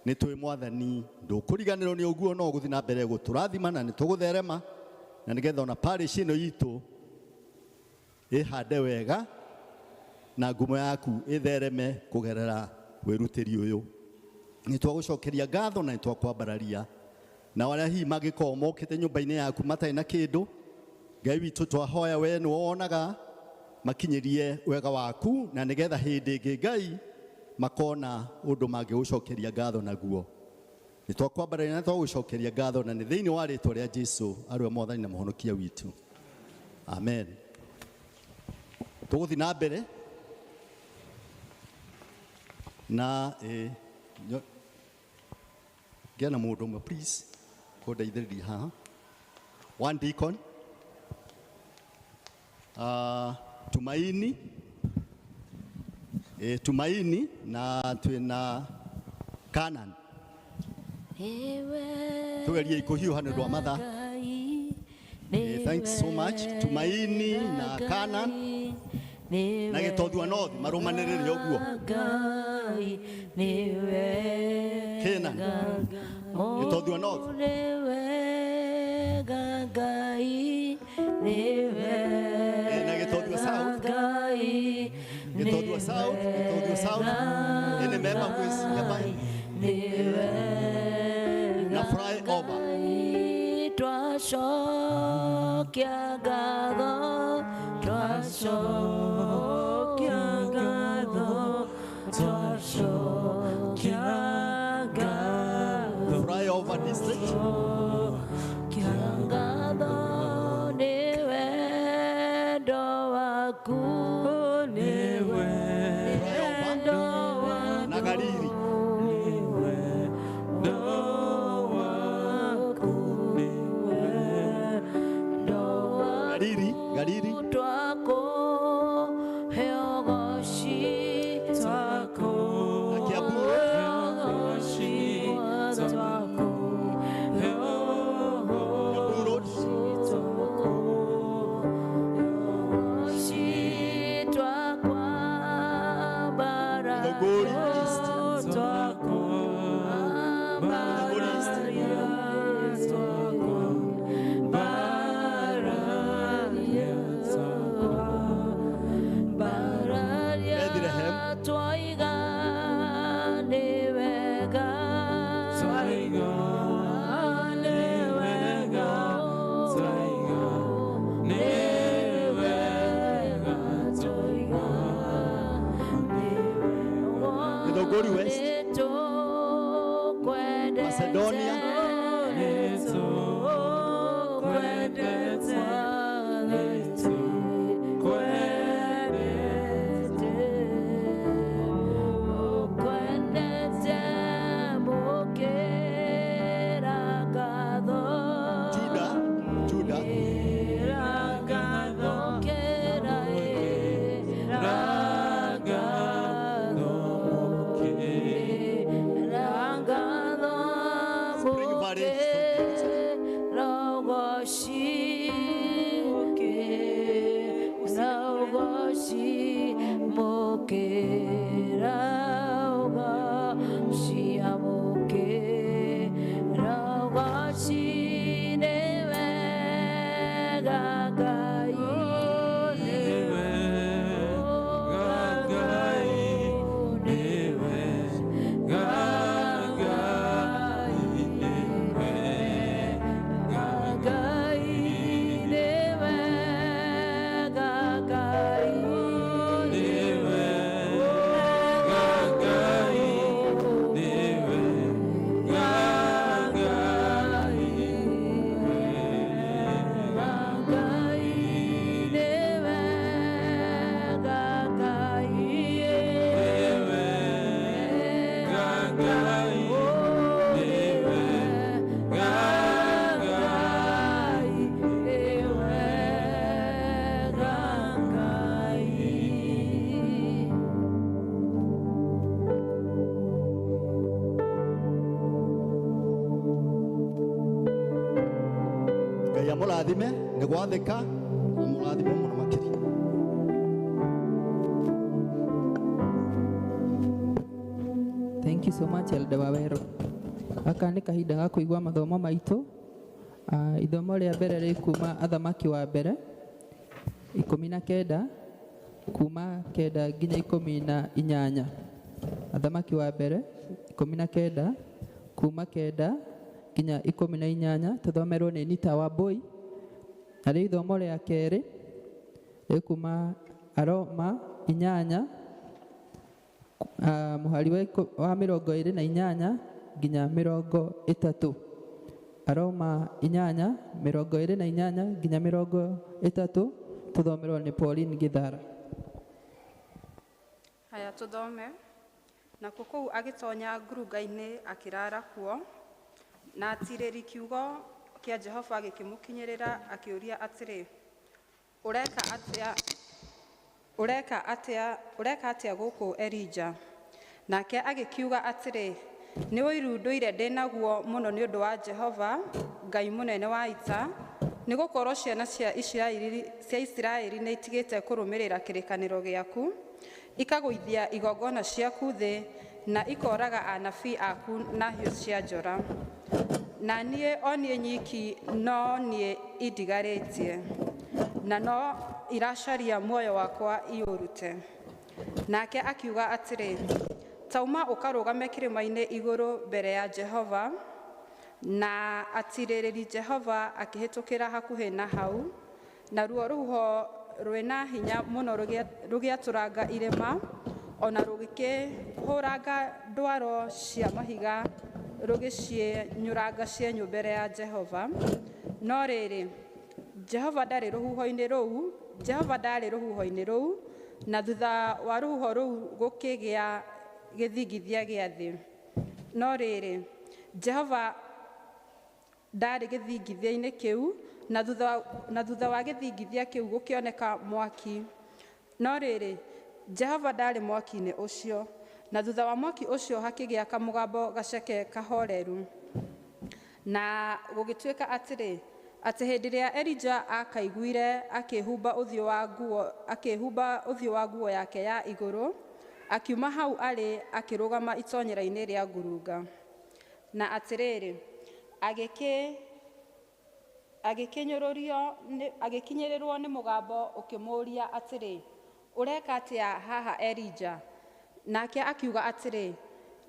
Nĩ tũĩ Mwathani ndũkũriganĩrwo nĩ ũguo, no ũgũthiĩ na mbere gũtũrathima na nĩ tũgũtherema, na nĩgetha ona parish ĩno itũ ĩhande wega na ngumo yaku ĩthereme kũgerera wĩrutĩri ũyũ. Nĩ twagũcokeria ngatho na nĩ twakwambararia. Na arĩa hihi mangĩkorwo mokĩte nyũmba-inĩ yaku matarĩ na kĩndũ, Ngai witũ twahoya we nĩwe wonaga makinyĩrie wega waku, na nĩgetha hĩndĩ ĩngĩ Ngai makona ũndũ mangĩgũcokeria ngatho naguo. Nĩ twakwambararia na twagũcokeria ngatho, na nĩ thĩinĩ wa rĩtwa rĩa Jesu arĩwe Mwathani na Mũhonokia witũ. Amen. Tũgũthiĩ na mbere na ngĩa na mũndũ ũmwe please kũndeithĩrĩria haha. One deacon. Tumaini. Tumaini na twina Canaan. Tugerie kuhiuha nĩ ũndũ wa mathaa. Thanks so much. Tumaini na Canaan na Gĩtothua North marũmanĩrĩre ũguo. Canaan. Gĩtothua North. Na Gĩtothua South. Gĩtothua South, Gĩtothua South. Ĩnĩ mema gwĩciria bai. Na fly over. Twacokia ngatho, twacokia ngatho, twacokia ngatho. Fly over district. Twacokia ngatho nĩ wendo waku, nĩ wendo waku. Na Gariri. Gariri, Gariri. Twako heogoshi, twako Na Kiambu. heogoshi, twako Kiambu Road. heogoshi, twakwambara Migogori East. twako Migogori East. Bethlehem. Twaiga nĩ wega, twaiga nĩ wega, twaiga nĩ wega, twaiga nĩ wega. Migogori West. Macedonia. Judah, Judah. Spring Valley. Ngai amũrathime nĩ gwathĩka na mũrathime mũno makĩria. Thank you so much Elder Wawero. Gaka nĩ kahinda ga kũigua mathomo maitũ. Ithomo rĩa mbere rĩ kuma Athamaki wa mbere 19 kuma 9 nginya 18. Athamaki wa mbere 19 kuma 9 nginya 18 tũthomerwo nĩ Nita Wambui. Na rĩu ithomo rĩa kerĩ rĩ kuma Aroma 8 mũhari wa 28 nginya 30. Aroma 8 28 nginya 30 tũthomerwo nĩ Pauline Githara. Haya tũthome. Nakuo kũu agĩtonya ngurunga-inĩ akĩraara kuo, na atirĩri kiugo kĩa Jehova gĩkĩmũkinyĩrĩra akĩũria atĩrĩ, ũreka atĩa? Ũreka atĩa, ũreka atĩa gũkũ Elija? Nake agĩkiuga atĩrĩ, Nĩ ũiru ndũire ndĩ naguo mũno nĩ ũndũ wa Jehova, Ngai mũnene wa ita, nĩ gũkorwo ciana cia Isiraeli, cia Isiraeli nĩ itigĩte kũrũmĩrĩra kĩrĩkanĩro gĩaku, ikagũithia igongona ciaku thĩ, na ikooraga anabii aku na hiũ cia njora. Na niĩ o niĩ nyiki no niĩ indigarĩtie, na no iracaria muoyo wakwa iũrute. Nake akiuga atĩrĩ, Tauma ũkarũgame kĩrĩma-inĩ igũrũ mbere ya Jehova. Na atirĩrĩri Jehova akĩhĩtũkĩra hakuhĩ na hau, naruo rũhuho rwĩna hinya mũno rũgĩatũranga irĩma, ona rũgĩkĩhũranga ndwaro cia mahiga, rũgĩcienyũranga cienyũ mbere ya Jehova. No rĩrĩ, Jehova ndarĩ rũhuho-inĩ rũu, Jehova ndarĩ rũhuho-inĩ rũu, na thutha wa rũhuho rũu gũkĩgĩa gĩthingithia gĩa thĩ. No rĩrĩ, Jehova ndarĩ gĩthingithia-inĩ kĩu, na thutha wa gĩthingithia kĩu gũkĩoneka mwaki. No rĩrĩ, Jehova ndarĩ mwaki-inĩ ũcio, na thutha wa mwaki ũcio hakĩgĩa kamũgambo gaceke kahoreru. Na gũgĩtuĩka atĩrĩ, atĩ hĩndĩ ĩrĩa Elija akaiguire akĩhumba ũthiũ wa nguo, akĩhumba ũthiũ wa nguo yake ya igũrũ, akiuma hau arĩ akĩrũgama itonyera-inĩ rĩa ngurunga. Na atĩrĩrĩ, agĩkinyĩrĩrwo nĩ mũgambo ũkĩmũũria atĩrĩ, Ũreka atĩa haha Elija? Nake akiuga atĩrĩ,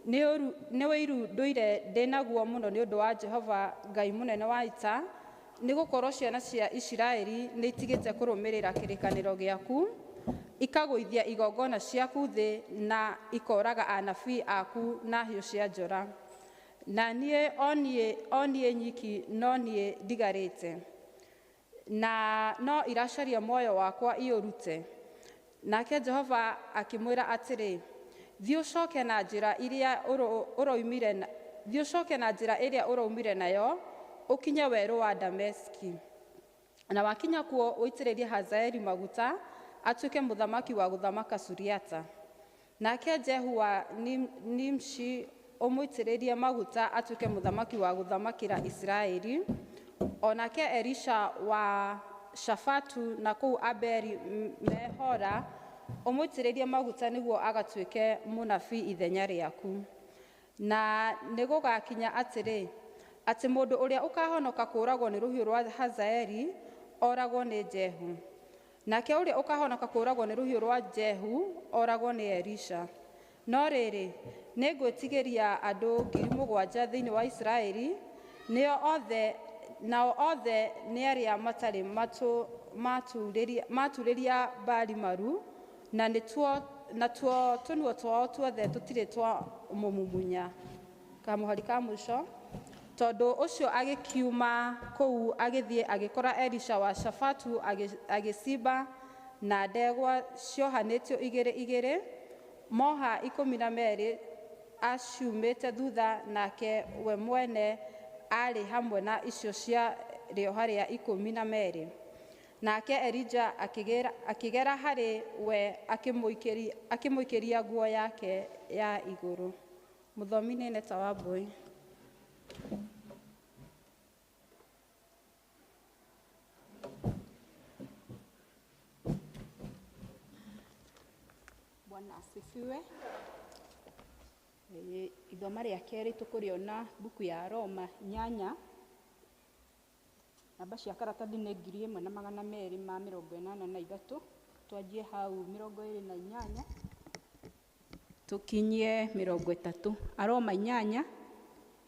Nĩ ũiru ndũire ndĩ naguo mũno nĩ ũndũ wa Jehova Ngai mũnene wa ita, nĩ gũkorwo ciana cia Isiraeli nĩ itigĩte kũrũmĩrĩra kĩrĩkanĩro gĩaku, ikagũithia igongona ciaku thĩ, na ikooraga anabii aku na hiũ cia njora. Na niĩ o niĩ nyiki no niĩ ndigarĩte, na no iracaria muoyo wakwa iũrute. Nake Jehova akĩmwĩra atĩrĩ, Thiĩ ũcoke na njĩra ĩrĩa ũroimire na, thiĩ ũcoke na njĩra ĩrĩa ũroimire nayo, ũkinye werũ wa Dameski. Na wakinya kuo ũitĩrĩrie Hazaeli maguta atuĩke mũthamaki wa gũthamaka Suriata. Nake Jehu wa Nimshi ũmũitĩrĩrie maguta atuĩke mũthamaki wa gũthamakĩra Isiraeli. O nake Elisha wa Shafatu na kũu Abeli Mehora ũmũitĩrĩrie maguta nĩguo agatuĩke mũnabii ithenya rĩaku. Na nĩgũgakinya atĩrĩ, atĩ mũndũ ũrĩa ũkahonoka kũũragwo nĩ rũhiũ rwa Hazaeli oragwo nĩ Jehu, nake ũrĩa ũkahonoka kũũragwo nĩ rũhiũ rwa Jehu oragwo nĩ Elisha. No rĩrĩ, nĩngwĩtigĩria andũ 7,000 thĩinĩ wa Isiraeli, nĩo othe, nao othe nĩ arĩa matarĩ maturĩria Baali maru, na nĩtuo, natuo tũnua twao tuothe tũtirĩ twa mũmumunya. Kamũhari ka mũico. Tondũ ũcio agĩkiuma kũu agĩthiĩ agĩkora Elisha wa Shafatu agĩcimba na ndegwa ciohanĩtio igĩrĩ igĩrĩ, moha 12 aciumĩte thutha, nake we mwene arĩ hamwe na icio cia rĩoha rĩa 12. Nake Elija akĩgera harĩ we akĩmũikĩria nguo yake ya igũrũ. Mũthomi nĩ Neta Wambui. Bwana asifiwe. Ithoma rĩa kerĩ tũkũrĩona mbuku ya Roma 8, namba cia karatathi nĩ 1283, twanjie hau 28 tũkinyie 30. Aroma 8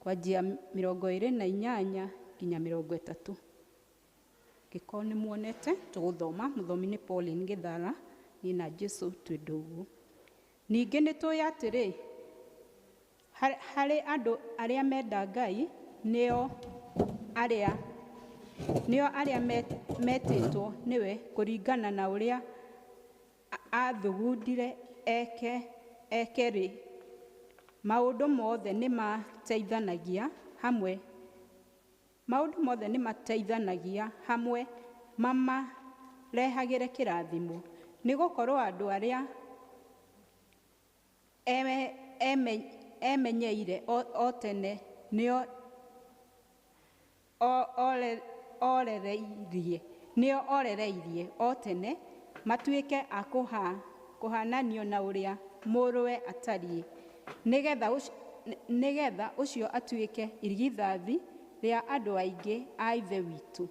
kwanjia 28 nginya 30. Gĩkorwo nĩ muonete tũgũthoma, mũthomi nĩ Pauline Gĩthara, niĩ na Jesũ twĩ ndũgũ. Ningĩ nĩ tũĩ atĩrĩ, harĩ andũ arĩa menda Ngai, nĩo arĩa metĩtwo nĩwe kũringana na ũrĩa athugundire eke rĩ, maũndũ mothe nĩmateithanagia hamwe, maũndũ mothe nĩmateithanagia hamwe mamarehagĩre kĩrathimo, Nĩ gũkorwo andũ arĩa emenyeire o tene nĩo orereirie, nĩo orereirie o tene matuĩke a kũhananio na ũrĩa mũrũwe atariĩ, nĩgetha ũcio atuĩke irigithathi rĩa andũ aingĩ a Ithe witũ.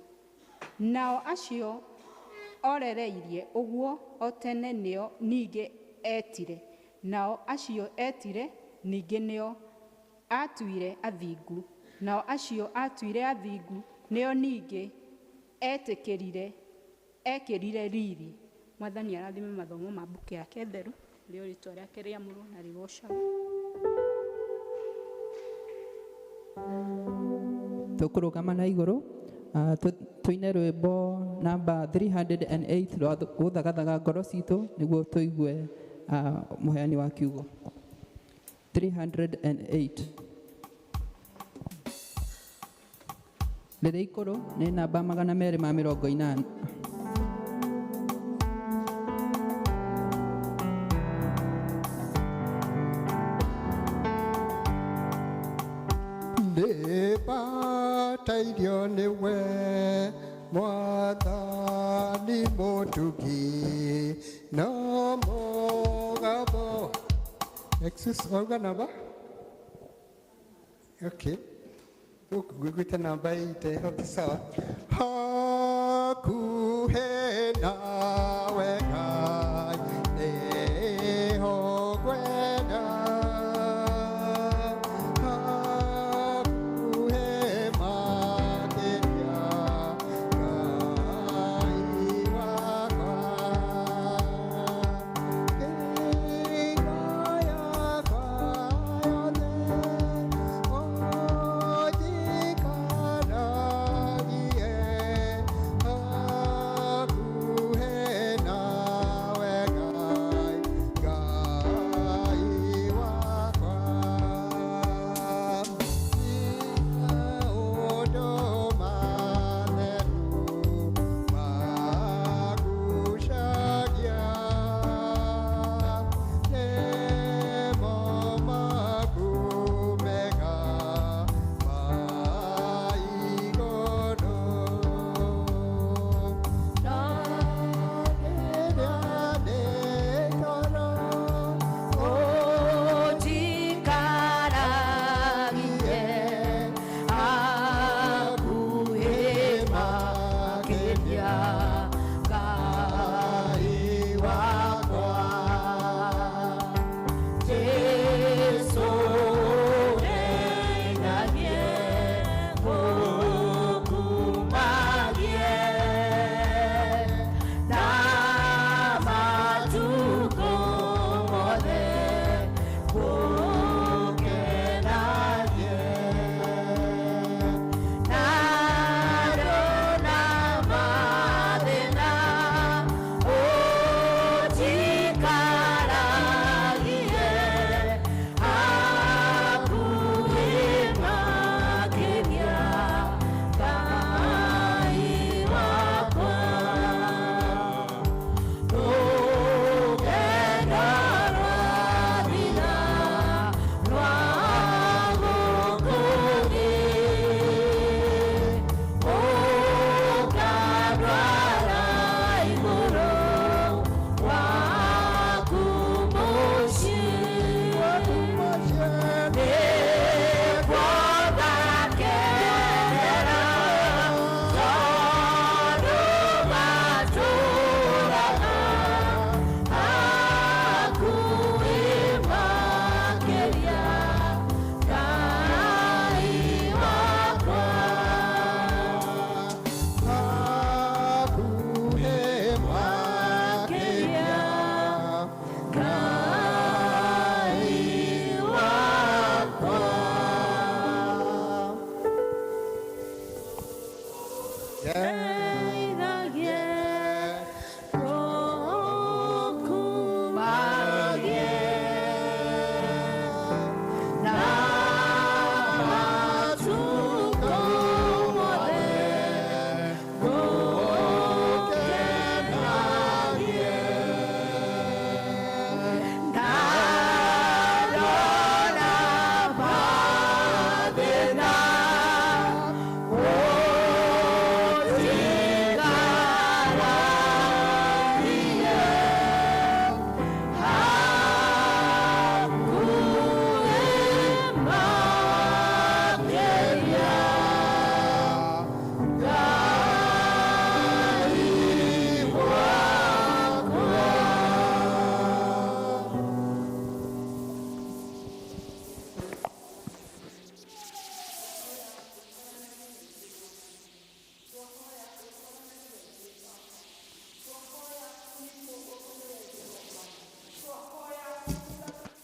Nao acio orereirie ũguo o tene nĩo ningĩ etire, nao acio etire ningĩ nĩo atuire athingu, nao acio atuire athingu nĩo ningĩ etĩkĩrire ekĩrire riri. Mwathani arathime mathomo ma mbuku yake theru, rĩo rĩtwa rĩake rĩamũrwo na rĩgocagwo. Tũkũrũgama na igũrũ tũine rwĩmbo namba 308 rwa gũthagathaga ngoro citũ nĩguo tũigue mũheani wa kiugo. 308 rĩrĩa ikũrũ nĩ namba 280. Nĩbatairio nĩwe Mwathani mũtugi na mũgambo. Excuse, wauga namba? Okay. Ngũiguĩte namba 8, okay, sawa. Hakuhĩ nawe Ngai nĩho ngwenda, hakuhĩ makĩria Ngai wakwa. Ngoro yakwa yothe ũnjikaragie hakuhĩ.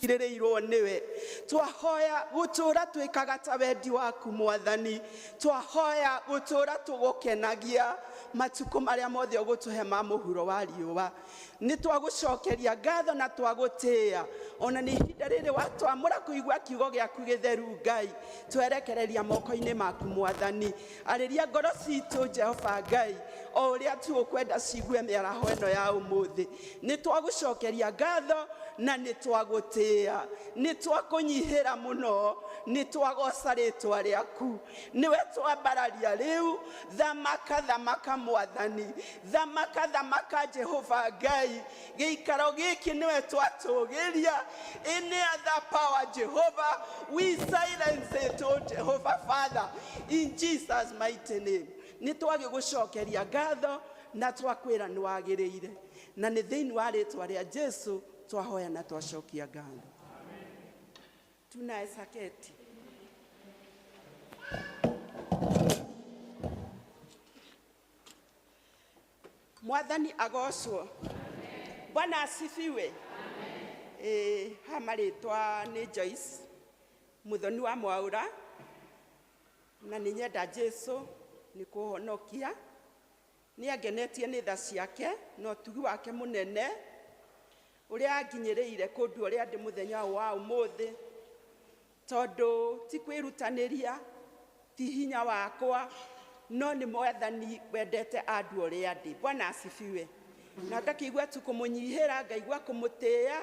Tũkirĩrĩirwo nĩwe. Twahoya gũtũũra twĩkaga ta wendi waku Mwathani. Twahoya gũtũũra tũgũkenagia matukũ marĩa mothe ũgũtũhe ma mũhuro wa riũa. Nĩ twagũcokeria ngatho na twagũtĩĩa ona nĩ ihinda rĩrĩ watwamũra kũigua kiugo gĩaku gĩtheru Ngai. Twerekereria moko-inĩ maku Mwathani. Arĩria ngoro citũ Jehova Ngai o ũrĩa tu ũkwenda cigue mĩaraho ĩno ya ũmũthĩ. Nĩ twagũcokeria ngatho na nĩ twagũtĩĩa, nĩ twakũnyihĩra mũno, nĩ twagoca rĩtwa rĩaku. Nĩwe twambararia rĩu. Thamaka, thamaka Mwathani, thamaka, thamaka Jehova Ngai. Gĩikaro gĩkĩ nĩwe twatũgĩria. Any other power Jehovah, we silence it, oh Jehovah Father, in Jesus mighty name. Nĩ twagĩgũcokeria ngatho na twakwĩra nĩ wagĩrĩire, na nĩ thĩinĩ wa rĩtwa rĩa Jesu twahoya na twacokia ngatho. Tunaweza keti. Mwathani agocwo. Bwana asifiwe. Ha marĩtwa nĩ Joyce Muthoni wa Mwaura, na nĩ nyenda Jesu nĩ kũhonokia. Nĩ angenetie nĩ tha ciake na ũtugi wake mũnene ũrĩa anginyĩrĩire kũndũ ũrĩa ndĩ mũthenya wa ũmũthĩ, tondũ ti kwĩrutanĩria, ti hinya wakwa, no nĩ Mwathani wendete andũ ũrĩa ndĩ. Bwana asifiwe. Na ngakĩigua tu kũmũnyihĩra, ngaigua kũmũtĩĩa,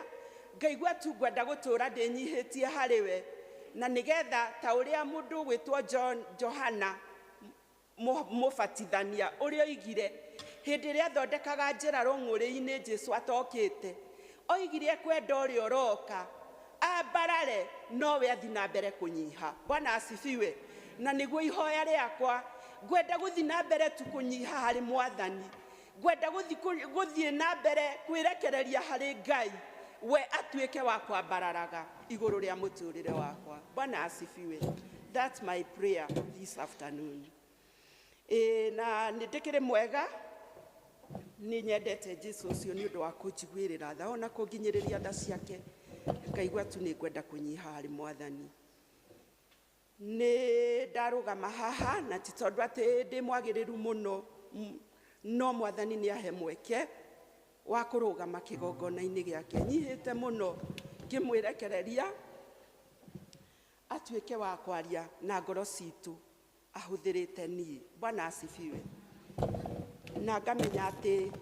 ngaigua tu ngwenda gũtũũra ndĩnyihĩtie harĩ we, na nĩgetha ta ũrĩa mũndũ gwĩtwo Johana mũbatithania ũrĩa oigire hĩndĩ ĩrĩa athondekaga njĩra rũng'ũrĩ-inĩ Jesu atokĩte, oigire ekwenda ũrĩa ũroka ambarare nowe athi na mbere kũnyiha. Bwana asifiwe. Na nĩguo ihoya rĩakwa, ngwenda gũthiĩ na mbere tu kũnyiha harĩ Mwathani, ngwenda gũthiĩ na mbere kwĩrekereria harĩ Ngai, we atuĩke wa kwambararaga igũrũ rĩa mũtũrĩre wakwa. Bwana asifiwe. That's my prayer this afternoon. Na nĩ ndĩkĩrĩ mwega, nĩ nyendete Jesu ũcio nĩ ũndũ wa kũnjiguĩrĩra tha ona kũnginyĩrĩria tha ciake, ngaigua tu nĩ ngwenda kũnyiha harĩ Mwathani. Nĩ ndarũgama haha na ti tondũ atĩ ndĩ mwagĩrĩru mũno, no Mwathani nĩ ahe mweke wa kũrũgama kĩgongona-inĩ gĩake nyihĩte mũno, ngĩmwĩrekereria atuĩke wa kwaria na ngoro citũ ahũthĩrĩte niĩ. Bwana asifiwe. Na ngamenya atĩ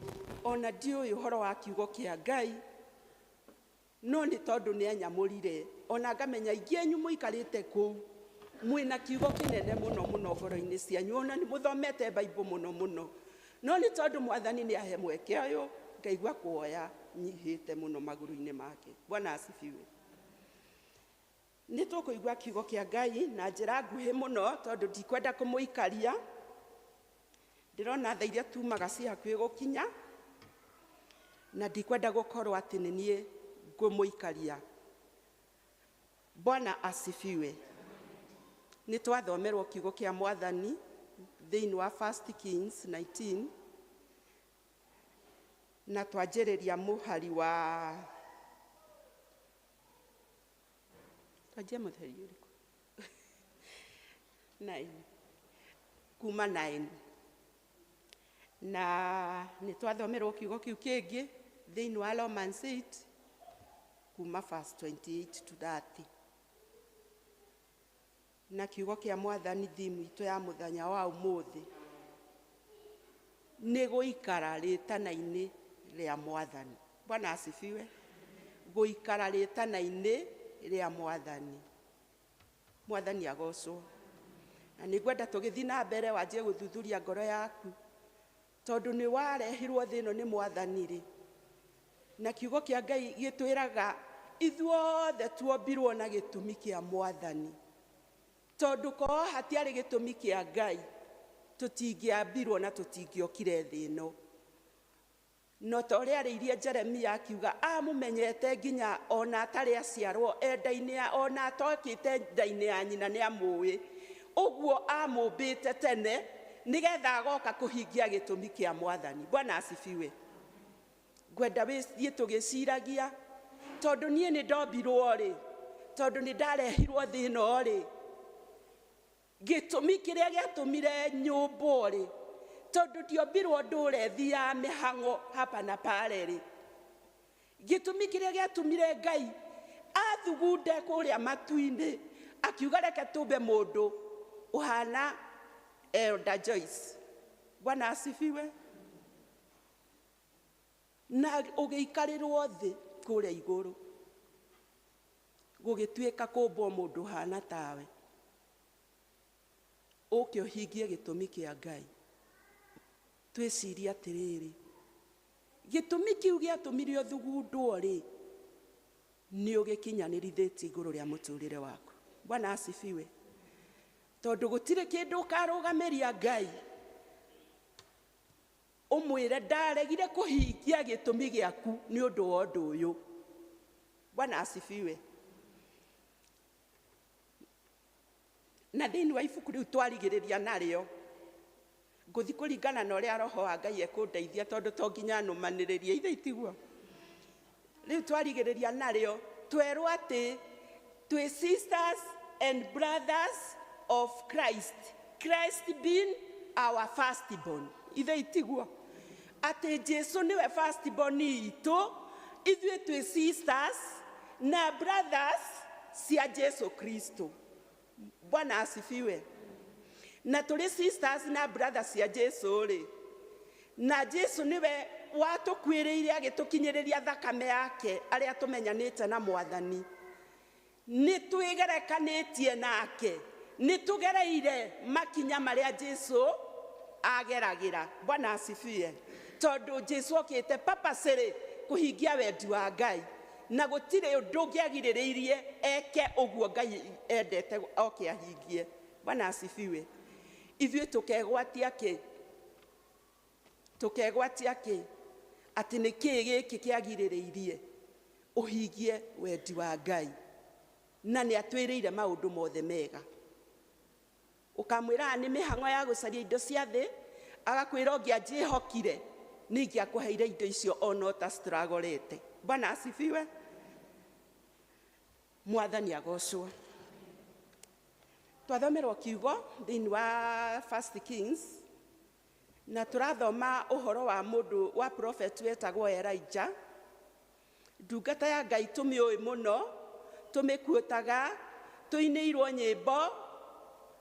ona ndiũĩ ũhoro wa kiugo kĩa Ngai, no nĩ tondũ nĩ anyamũrire. Ona ngamenya aingĩ anyu mũikarĩte kũu mwĩna kiugo kĩnene mũno mũno ngoro-inĩ cianyu, ona nĩ mũthomete Bible mũno mũno, no nĩ tondũ Mwathani nĩ ahe mweke ũyũ, ngaigua kuoya nyihĩte mũno magũrũ-inĩ make. Bwana asifiwe. Nĩ tũkũigua kiugo kĩa Ngai na njĩra nguhĩ mũno, tondũ ndikwenda kũmũikaria. Ndĩrona tha iria tumaga ci hakuhĩ gũkinya, na ndikwenda gũkorwo atĩ nĩ niĩ ngũmũikaria. Bwana asifiwe. Nĩ twathomerwo kiugo kĩa Mwathani thĩinĩ wa 1 Kings 19, na twanjĩrĩria mũhari wa twanjia mũhari ũrĩkũ? 9, kuma 9. Na nĩ twathomerwo kiugo kĩu kĩngĩ thĩinĩ wa Romans 8 kuma verse 28 to 30. Na kiugo kĩa Mwathani thimu itũ ya mũthenya wa ũmũthĩ nĩ gũikara rĩtana-inĩ rĩa Mwathani. Bwana asifiwe. Gũikara rĩtana-inĩ rĩa Mwathani. Mwathani agocwo. Na nĩ ngwenda tũgĩthiĩ na mbere wanjie gũthuthuria ngoro yaku, tondũ nĩ warehirwo thĩ ĩno nĩ Mwathani rĩ. Na kiugo kĩa Ngai gĩtwĩraga ithuothe tuombirwo na gĩtũmi kĩa Mwathani, tondũ korwo hatiarĩ gĩtũmi kĩa Ngai tũtingĩambirwo na tũtingĩokire thĩ ĩno. No ta ũrĩa arĩirie Jeremia akiuga amũmenyete nginya ona atarĩ aciarwo enda-inĩ ya, ona atokĩte nda-inĩ ya nyina nĩ amũĩ. Ũguo amũmbĩte tene nĩgetha agoka kũhingia gĩtũmi kĩa Mwathani. Bwana asifiwe. Ngwenda wĩthiĩ tũgĩciragia Tondũ niĩ nĩ ndombirwo rĩ, tondũ nĩ ndarehirwo thĩ ĩno rĩ, gĩtũmi kĩrĩa gĩatũmire nyũmbwo rĩ, tondũ ndiombirwo ndũre thiaga mĩhang'o hapa na pale rĩ, gĩtũmi kĩrĩa gĩatũmire Ngai athugunde kũrĩa matu-inĩ akiuga reke tũmbe mũndũ ũhana Elder Joyce. Bwana asifiwe. Na ũgĩikarĩrwo thĩ kũrĩa igũrũ, gũgĩtuĩka kũmbwo mũndũ ũhana tawe, ũke ũhingie gĩtũmi kĩa Ngai. Twĩcirie atĩrĩrĩ, gĩtũmi kĩu gĩatũmire ũthugundwo rĩ, nĩ ũgĩkinyanĩrithĩtie igũrũ rĩa mũtũrĩre waku. Bwana asifiwe. Tondũ gũtirĩ kĩndũ ũkarũgamĩria Ngai ũmwĩre ndaregire kũhingia gĩtũmi gĩaku nĩ ũndũ wa ũndũ ũyũ. Bwana asifiwe. Na thĩinĩ wa ibuku rĩu twarigĩrĩria narĩo, ngũthiĩ kũringana na ũrĩa Roho wa Ngai ekũndeithia, tondũ to nginya nũmanĩrĩrie, ithe itiguo. Rĩu twarigĩrĩria narĩo, twerwo atĩ twĩ sisters and brothers of Christ, Christ being our firstborn. Ithe itiguo. Atĩ Jesu nĩwe firstborn itũ, ithuĩ twĩ sisters na brothers cia Jesu Kristo. Bwana asifiwe. Na tũrĩ sisters na brothers cia Jesu rĩ, na Jesu nĩwe watũkuĩrĩire agĩtũkinyĩrĩria thakame yake arĩa tũmenyanĩte na Mwathani. Nĩ twĩgerekanĩtie nake, nĩ tũgereire makinya marĩa Jesu ageragĩra. Bwana asifiwe. Tondũ Jesu okĩte purposely kũhingia wendi wa Ngai, na gũtirĩ ũndũ ũngĩagirĩrĩirie eke ũguo Ngai endete oke ahingie. Bwana asifiwe. Ithuĩ tũkegwatia kĩ? Tũkegwatia kĩ? Atĩ nĩ kĩĩ gĩkĩ kĩagirĩrĩirie ũhingie wendi wa Ngai? Na nĩ atwĩrĩire maũndũ mothe mega. Ũkamwĩra nĩ mĩhang'o ya gũcaria indo cia thĩ, agakwĩra ũngĩanjĩhokire nĩ ingĩakũheire indo icio ona ũtacitragorete. Bwana asifiwe. Mwathani agocwo. Twathomerwo kiugo thĩinĩ wa First Kings, na tũrathoma ũhoro wa mũndũ wa prophet wetagwo Elijah. Ndungata ya Ngai tũmĩũĩ mũno, tũmĩkuotaga, tũinĩirwo nyĩmbo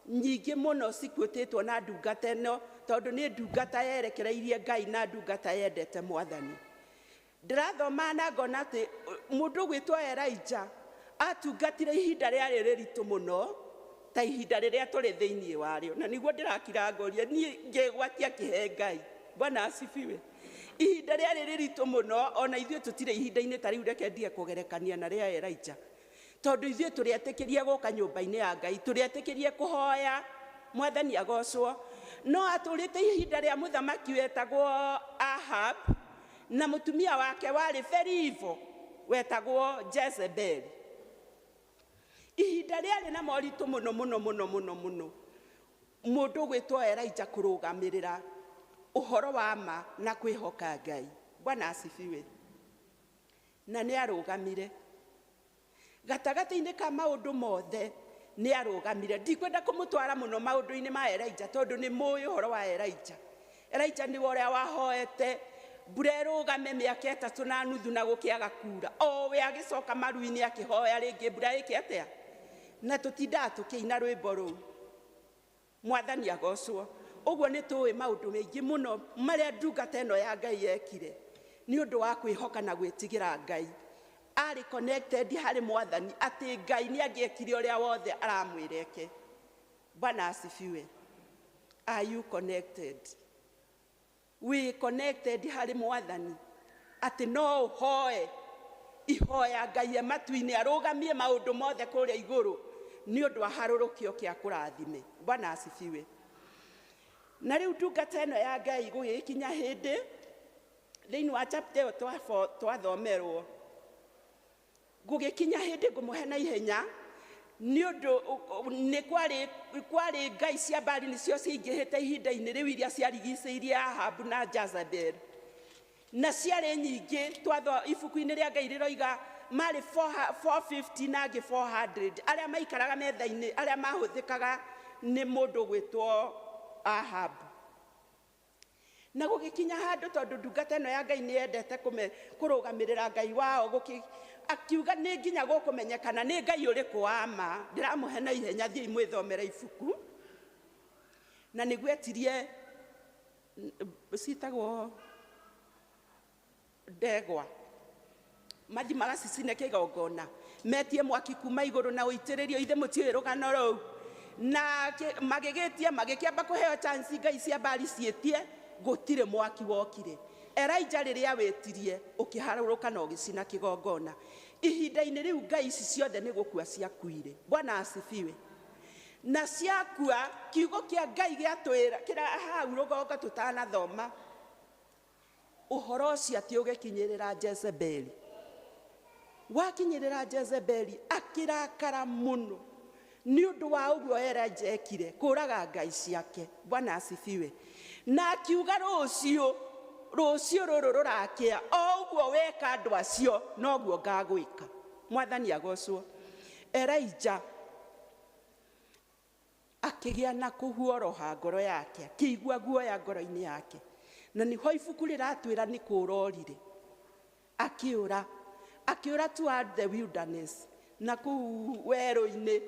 nyingĩ mũno cikuotĩtwo na ndungata ĩno, tondũ nĩ ndungata yerekereirie Ngai na ndungata yendete Mwathani. Ndĩrathoma na ngona atĩ mũndũ ũgwĩtwo Elijah atungatire ihinda rĩarĩ rĩritũ mũno, ta ihinda rĩrĩa tũrĩ thĩinĩ warĩo, na nĩguo ndĩrakira ngoria niĩ ngĩgwatia kĩhe Ngai. Bwana asifiwe. Ihinda rĩarĩ rĩritũ mũno, ona ithuĩ tũtirĩ ihinda-inĩ ta rĩu, reke ndige kũgerekania na rĩa Elijah, tondũ ithuĩ tũrĩetĩkĩrie gũka nyũmba-inĩ ya Ngai, tũrĩetĩkĩrie kũhoya Mwathani agocwo. No atũrĩte ihinda rĩa mũthamaki wetagwo Ahab, na mũtumia wake warĩ very evil wetagwo Jezebel. Ihinda rĩarĩ na moritũ mũno mũno mũno mũno mũno, mũndũ ũgwĩtwo Elijah kũrũgamĩrĩra ũhoro wa ma na kwĩhoka Ngai. Bwana asifiwe. Na nĩ arũgamire gatagatĩ-inĩ ka maũndũ mothe, nĩ arũgamire. Ndikwenda kũmũtwara mũno maũndũ-inĩ ma Elijah, tondũ nĩ mũĩ ũhoro wa Elijah. Elijah nĩwe ũrĩa wahoete mbura ĩrũgame mĩaka 3.5 na gũkĩaga kura, o we agĩcoka maru-inĩ akĩhoya rĩngĩ mbura ĩke atĩa. Na tũtindaga tũkĩina rwĩmbo rũu. Mwathani agocwo. Ũguo nĩ tũĩ maũndũ maingĩ mũno marĩa ndungata ĩno ya Ngai yekire nĩ ũndũ wa kwĩhoka na gwĩtigĩra Ngai. Arĩ connected harĩ Mwathani atĩ Ngai nĩ angĩekire ũrĩa wothe aramwĩra eke. Bwana asifiwe. Are you connected? We connected harĩ Mwathani atĩ no ũhoe ihoya Ngai e matu-inĩ arũgamie maũndũ mothe kũrĩa igũrũ nĩ ũndũ wa harũrũkio kĩa kũrathime. Bwana asifiwe. Na rĩu ndungata ĩno ya Ngai gũgĩkinya hĩndĩ thĩinĩ wa chapter ĩyo twathomerwo, gũgĩkinya hĩndĩ ngũmũhe na ihenya nĩ ũndũ nĩ kwarĩ ngai cia Baali nĩcio ciaingĩhĩte ihinda-inĩ rĩu iria ciarigicĩirie Ahabu na Jezebel, na ciarĩ nyingĩ. Twatho ibuku-inĩ rĩa Ngai rĩroiga marĩ 450 na angĩ 400 arĩa maikaraga metha-inĩ arĩa mahũthĩkaga nĩ mũndũ gwĩtwo Ahabu. Na gũgĩkinya handũ tondũ ndungata ĩno ya Ngai nĩ yendete kũrũgamĩrĩra Ngai wao, akiuga nĩ nginya gũkũmenyekana nĩ Ngai ũrĩkũ wa ma. Ndĩramũhe na ihenya, thiĩi mwĩthomere ibuku. Na nĩguo etirie ciĩtagwo ndegwa, mathi magacicine kĩgongona, metie mwaki kuma igũrũ na ũitĩrĩrio. Ithe mũtiũĩ rũgano rũu. Na magĩgĩtia, magĩkĩamba kũheo chance ngai cia Baali ciĩtie, gũtirĩ mwaki wokire. Elijah rĩrĩa wĩtirie ũkĩharũrũka na ũgĩcina kĩgongona. Ihinda-inĩ rĩu ngai ici ciothe nĩ gũkua ciakuire. Bwana asifiwe. Na ciakua, kiugo kĩa Ngai gĩatwĩra kĩra hau rũgongo tũtanathoma ũhoro ũcio atĩ ũgĩkinyĩrĩra Jezebeli. Wakinyĩrĩra Jezebeli akĩrakara mũno nĩ ũndũ wa ũguo Elijah ekire kũraga ngai ciake. Bwana asifiwe. Na akiuga rũciũ, rũciũ rũrũ rũrakĩa, o ũguo weka andũ acio noguo ngagwĩka. Mwathani agocwo. Elijah akĩgĩa na kũhuoroha ngoro yake, akĩigua guoya ngoro-inĩ yake. Na nĩho ibuku rĩratwĩra nĩ kũũra orire. Akĩũra, akĩũra toward the wilderness, na kũu werũ-inĩ.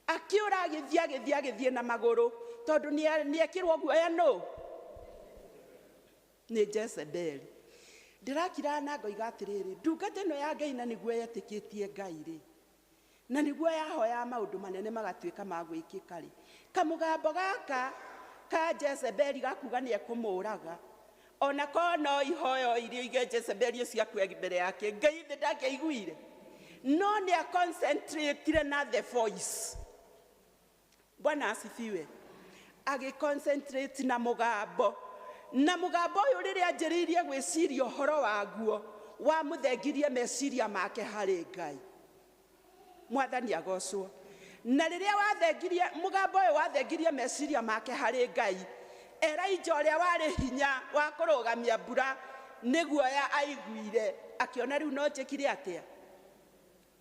Akĩũra agĩthiĩ, agĩthiĩ, agĩthiĩ na magũrũ, tondũ nĩekĩrwo guoya nũ? Nĩ Jezebeli. Ndĩrakira na ngoiga atĩrĩrĩ, ndungata ĩno ya Ngai na nĩguo yetĩkĩtie Ngai rĩ, na nĩguo yahoya maũndũ manene magatuĩka ma gwĩkĩka rĩ, kamũgambo gaka ka Jezebeli gakuga nĩ ekũmũraga, ona korwo no ihoyo iria ige Jezebeli ũcio akue mbere yake, Ngai thĩ ndangĩaiguire. No nĩ a-concentrate na the voice. Bwana asifiwe. Agĩ-concentrate na mũgambo. Na mũgambo ũyũ rĩrĩa anjĩrĩirie gwĩciria ũhoro waguo, wamũthengirie meciria make harĩ Ngai. Mwathani agocwo. Na rĩrĩa wathengirie mũgambo ũyũ, wathengirie meciria make harĩ Ngai, Elijah ũrĩa warĩ hinya wa kũrũgamia mbura nĩ guoya aiguire, akĩona rĩu no njĩkire atĩa,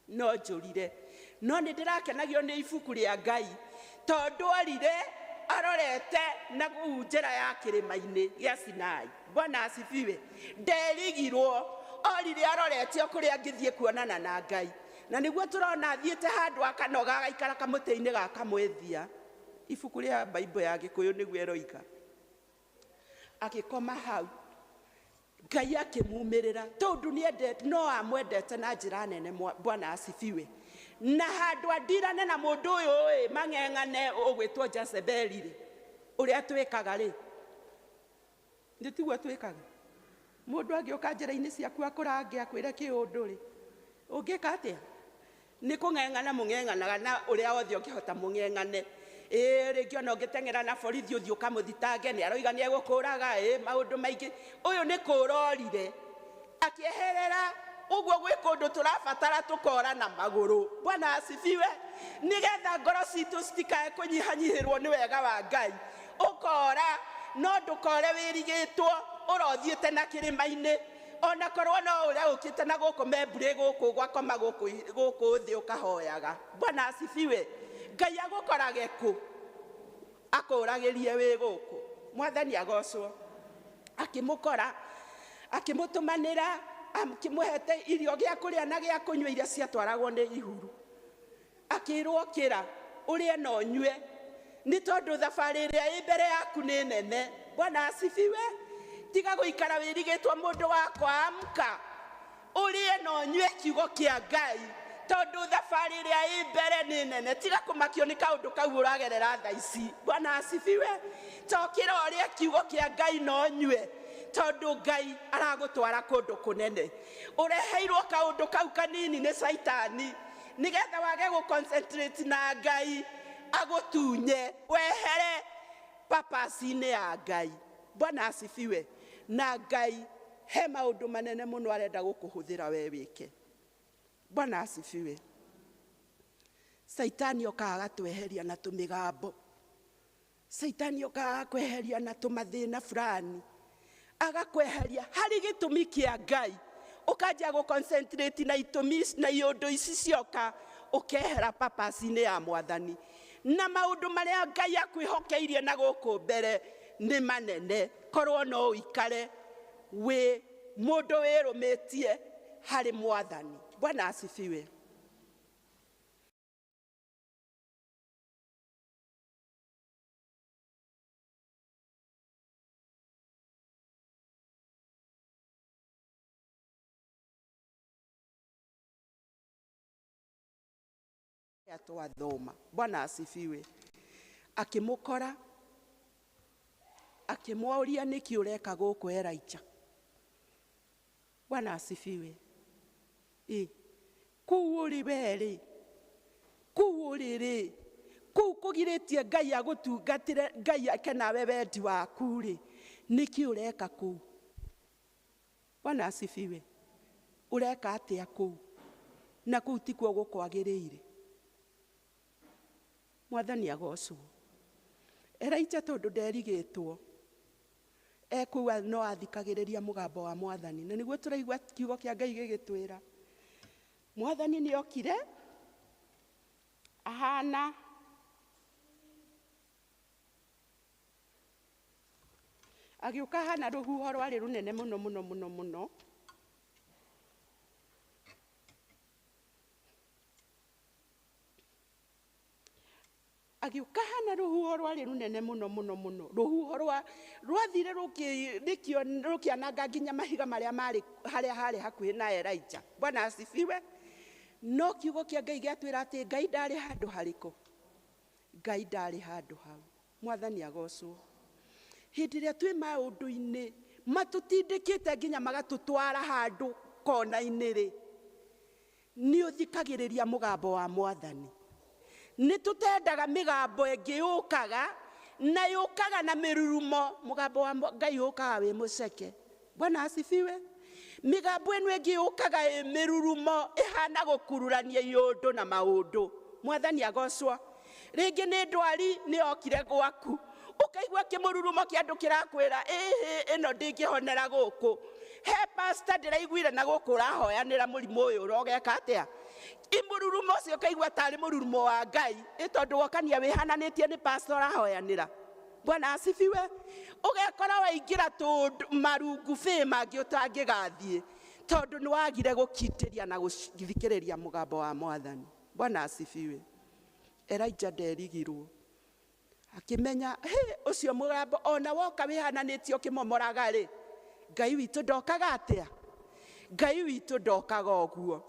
no njũrire. No nĩ ndĩrakenagio nĩ ibuku rĩa Ngai tondũ orire arorete na kũu njĩra ya kĩrĩma-inĩ gĩa Sinai. Bwana asifiwe. Nderigirwo, orire arorete o kũrĩa angĩthiĩ kuonana na Ngai. Na nĩguo tũrona athiĩte handũ akanoga agaikara kamũtĩ-inĩ ga kamwethia. Ibuku rĩa Bible ya Gĩkũyũ nĩguo ĩroiga. Agĩkoma hau, Ngai akĩmumĩrĩra tondũ nĩendete, no amwendete na njĩra nene. Bwana asifiwe. Na handũ andirane na mũndũ ũyũ ĩ mang'eng'ane ũgwĩtwo Jezebeli rĩ, ũrĩa twĩkaga rĩ, nĩ tiguo twĩkaga. Mũndũ angĩũka njĩra-inĩ ciaku akũrange akwĩre kĩũndũ rĩ, ũngĩka atĩa? Nĩ kũng'eng'ana mũng'eng'anaga na ũrĩa wothe ũngĩhota mũng'eng'ane. Ĩĩ, rĩngĩ ona ũngĩteng'era na borithi ũthiĩ ũkamũthitange nĩ aroiga nĩ egũkũraga, ĩĩ maũndũ maingĩ. Ũyũ nĩ kũũra orire, akĩeherera. Ũguo gwĩ kũndũ tũrabatara tũkora na magũrũ. Bwana asifiwe. Nĩgetha ngoro citũ citikae kũnyihanyihĩrwo nĩ wega wa Ngai. Ũkora, no ndũkore wĩrigĩtwo, ũrothiĩte na kĩrĩma-inĩ. Ona korwo no ũrĩa ũkĩte na gũkũ Memburĩ gũkũ gwakoma gũkũ thĩ ũkahoyaga. Bwana asifiwe. Ngai agũkorage kũ? Akũragĩrie wĩ gũkũ. Mwathani agocwo. Akĩmũkora, akĩmũtũmanĩra, akĩmũhete irio gĩa kũrĩa na gĩa kũnyua iria ciatwaragwo nĩ ihuru. Akĩrwo kĩra ũrĩe na ũnyue, nĩ tondũ thabarĩ ĩrĩa ĩ mbere yaku nĩ nene. Bwana asifiwe. Tiga gũikara wĩrigĩtwo mũndũ wakwa, amka ũrĩe na ũnyue kiugo kĩa Ngai, tondũ thabarĩ ĩrĩa ĩ mbere nĩ nene. Tiga kũmakio nĩ kaũndũ kau ũragerera thaa ici. Bwana asifiwe. Tokĩra ũrĩe kiugo kĩa Ngai na ũnyue, tondũ Ngai aragũtwara kũndũ kũnene. Ũreheirwo kaũndũ kau kanini nĩ Caitani nĩgetha wage gũ-concentrate na Ngai, agũtunye wehere purpose-inĩ ya Ngai. Bwana asifiwe. Na Ngai he maũndũ manene mũno arenda gũkũhũthĩra we wĩke. Bwana asifiwe. Caitani okaga agatweheria na tũmĩgambo. Caitani okaga agakweheria na tũmathĩna fulani, agakweheria harĩ gĩtũmi kĩa Ngai. Ũkanjia gũ concentrate na itũmi na iũndũ ici cioka, ũkehera purpose-inĩ ya mwathani. Na maũndũ marĩa Ngai akwĩhokeirie na gũkũ mbere nĩ manene. Korwo no ũikare wĩ mũndũ wĩrũmĩtie harĩ mwathani. Bwana asifiwe. Twathoma. Bwana asifiwe. Akĩmũkora, akĩmũũria nĩkĩ ũreka gũkũ Elijah. Bwana asifiwe. Kũu ũrĩ we rĩ, kũu ũrĩ rĩ, kũu kũgirĩtie Ngai agũtungatĩre, Ngai eke nawe wendi waku rĩ, nĩkĩ ũreka kũu? Bwana asifiwe. Ũreka atĩa kũu? Na kũu tikuo gũkwagĩrĩire. Mwathani agocwo. Elijah tondũ nderigĩtwo, ekũu no athikagĩrĩria mũgambo wa mwathani. Na nĩguo tũraigua kiugo kĩa Ngai gĩgĩtwĩra. Mwathani nĩ okire ahana agĩũka ahana rũhuho rwarĩ rũnene mũno mũno mũno mũno. Agĩũka hana rũhuho rwarĩ rũnene mũno mũno mũno. Rũhuho rwathire rũkĩananga nginya mahiga marĩa marĩ harĩa harĩ hakuhĩ na Elijah. Bwana asifiwe. No kiugo kĩa Ngai gĩatwĩra atĩ Ngai ndarĩ handũ harĩkũ. Ngai ndarĩ handũ hau. Mwathani agocwo. Hĩndĩ ĩrĩa twĩ maũndũ-inĩ matũtindĩkĩte nginya magatũtwara handũ kona-inĩ rĩ, nĩ ũthikagĩrĩria mũgambo wa mwathani. Nĩ tũtendaga mĩgambo ĩngĩ yũkaga, na yũkaga na mĩrurumo. Mũgambo wa Ngai ũkaga wĩ mũceke. Bwana asifiwe. Mĩgambo ĩno ĩngĩ yũkaga ĩ mĩrurumo, ĩhana gũkururania iũndũ na maũndũ. Mwathani agocwo. Rĩngĩ nĩ ndwari nĩ yokire gwaku, ũkaigua kĩmũrurumo kĩa andũ kĩrakwĩra ĩhĩ, ĩno ndĩngĩhonera gũkũ. He pastor ndĩraiguire na gũkũ ũrahoyanĩra mũrimũ ũyũ ũrogeka atĩa? Imũrurumo ũcio ũkaigua tarĩ mũrurumo wa Ngai, ĩ tondũ wokania wĩhananĩtie nĩ pastor ũrahoyanĩra. Bwana asifiwe. Ũgekora waingĩra tũndũ marungu bĩ mangĩ ũtangĩgathiĩ, tondũ nĩ wagire gũkindĩria na gũthikĩrĩria mũgambo wa mwathani. Bwana asifiwe. Elijah nderigirwo, akĩmenya hĩ, ũcio mũgambo ona woka wĩhananĩtie ũkĩmomoraga rĩ, Ngai witũ ndokaga atĩa? Ngai witũ ndokaga ũguo.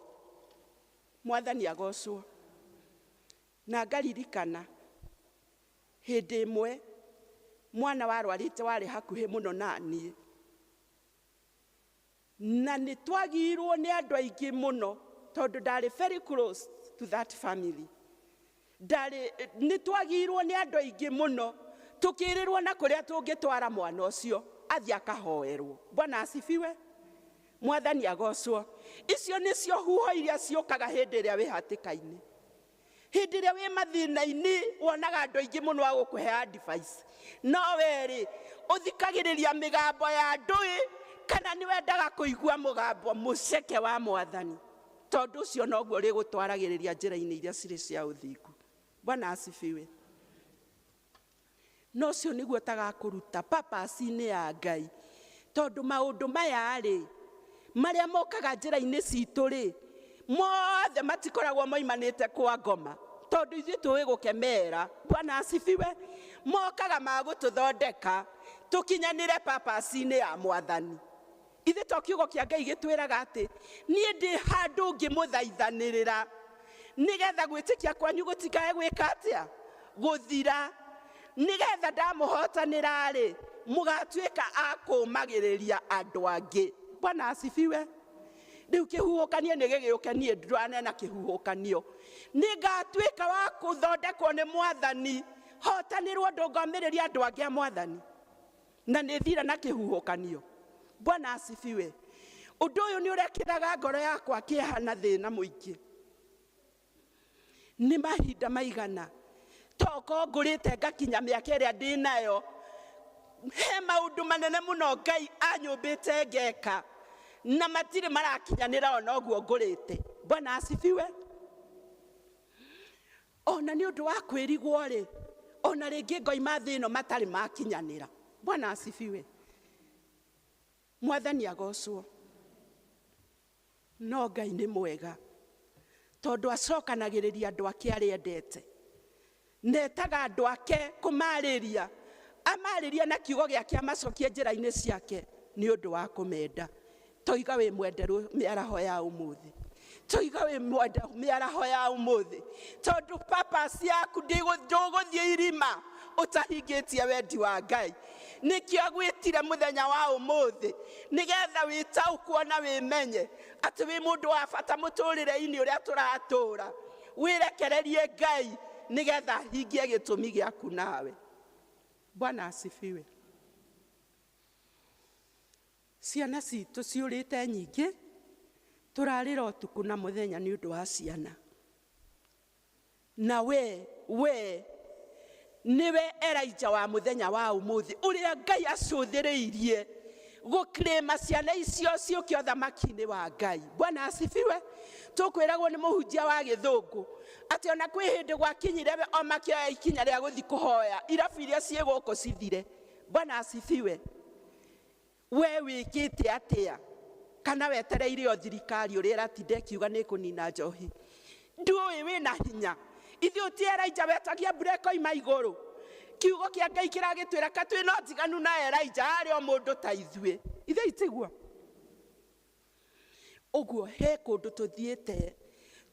Mwathani agocwo. Na ngaririkana hĩndĩ ĩmwe mwana warwarĩte warĩ hakuhĩ mũno na niĩ, na nĩ twagirwo nĩ andũ aingĩ mũno tondũ ndarĩ very close to that family. Ndarĩ, nĩ twagirwo nĩ andũ aingĩ mũno, tũkĩrĩrwo na kũrĩa tũngĩtwara mwana ũcio athiĩ akahoerwo. Bwana asifiwe. Mwathani agocwo. Icio nĩcio huho iria ciũkaga hĩndĩ ĩrĩa wĩ hatĩka-inĩ. Hĩndĩ ĩrĩa wĩ mathĩna-inĩ wonaga andũ aingĩ mũno a gũkũhe advice, no we-rĩ ũthikagĩrĩria mĩgambo ya andũ-ĩ, kana nĩ wendaga kũigua mũgambo mũceke wa mwathani? Tondũ ũcio noguo ũrĩgũtwaragĩrĩria njĩra-inĩ iria cirĩ cia ũthingu. Bwana asifiwe. No ũcio nĩguo ũtagakũruta purpose-inĩ ya Ngai, tondũ maũndũ maya-rĩ marĩa mokaga njĩra-inĩ citũ rĩ, mothe matikoragwo moimanĩte kwa ngoma, tondũ ithuĩ tũĩ gũkemera. Bwana asifiwe. Mokaga ma gũtũthondeka tũkinyanĩre purpose-inĩ ya mwathani. Ithuĩ to kiugo kĩa Ngai gĩtwĩraga atĩ niĩ ndĩ handũ ngĩmũthaithanĩrĩra nĩgetha gwĩtĩkia kwanyu gũtikae gwĩka atĩa? Gũthira. Nĩgetha ndamũhotanĩra rĩ, mũgatuĩka a kũũmagĩrĩria andũ angĩ. Bwana asifiwe. Rĩu kĩhuhũkanio nĩ gĩgĩũke, niĩ ndũranena kĩhuhũkanio. Nĩngatuĩka wa kũthondekwo nĩ mwathani, hotanĩrwo ũndũ ngomĩrĩria andũ angĩ a mwathani, na nĩ thira na kĩhuhũkanio. Bwana asifiwe. Ũndũ ũyũ nĩ ũrekĩraga ngoro yakwa kĩeha na thĩna mũingĩ. Nĩ mahinda maigana toko ngũrĩte ngakinya mĩaka ĩrĩa ndĩnayo, he maũndũ manene mũno Ngai anyũmbĩte ngeka, Na matirĩ marakinyanĩra ona ũguo ngũrĩte. Bwana asifiwe. Ona nĩ ũndũ wa kwĩrigwo rĩ, ona rĩngĩ ngoima thĩ ĩno matarĩ makinyanĩra. Bwana asifiwe. Mwathani agocwo. No Ngai nĩ mwega tondũ acokanagĩrĩria andũ ake arĩa endete, netaga andũ ake kũmarĩria, amarĩria na kiugo gĩake, amacokie njĩra-inĩ ciake nĩ ũndũ wa kũmenda. Toiga wĩ mwenderwo mĩaraho ya ũmũthĩ, toiga wĩ mwende mĩaraho ya ũmũthĩ, tondũ purpose yaku ndũgũthiĩ irima ũtahingĩtie wendi wa Ngai. Nĩkĩo agwĩtire mũthenya wa ũmũthĩ, nĩgetha wĩtaũkwo na wĩmenye atĩ wĩ mũndũ wa bata mũtũrĩre-inĩ ũrĩa tũratũra. Wĩrekererie Ngai nĩgetha ahingie gĩtũmi gĩaku nawe. Bwana asifiwe. Ciana citũ ciũrĩte nyingĩ, tũrarĩra ũtukũ na mũthenya nĩ ũndũ wa ciana. Na we nĩwe Elijah wa mũthenya wa ũmũthĩ ũrĩa Ngai acũthĩrĩirie gũclaima ciana icio ciũke ũthamaki-inĩ wa Ngai. Bwana asifiwe. Tũkwĩragwo nĩ mũhunjia wa gĩthũngũ atĩ ona kwĩ hĩndĩ gwakinyire o makĩoya ikinya rĩa gũthiĩ kũhoya irabu iria ciĩ gũkũ cithire. Bwana asifiwe. We wĩkĩte atĩa? Kana wetereire o thirikari ũrĩa ĩratinda ĩkiuga nĩ ĩkũnina njohi? Ndũĩ wĩna hinya. Ithuĩ ti Elijah wetagia mbura ĩkoima igũrũ. Kiugo kĩa Ngai kĩragĩtwĩra ka twĩ na ũtiganu na Elijah, arĩ o mũndũ ta ithuĩ. Ithuĩ itiguo. Ũguo he kũndũ tũthiĩte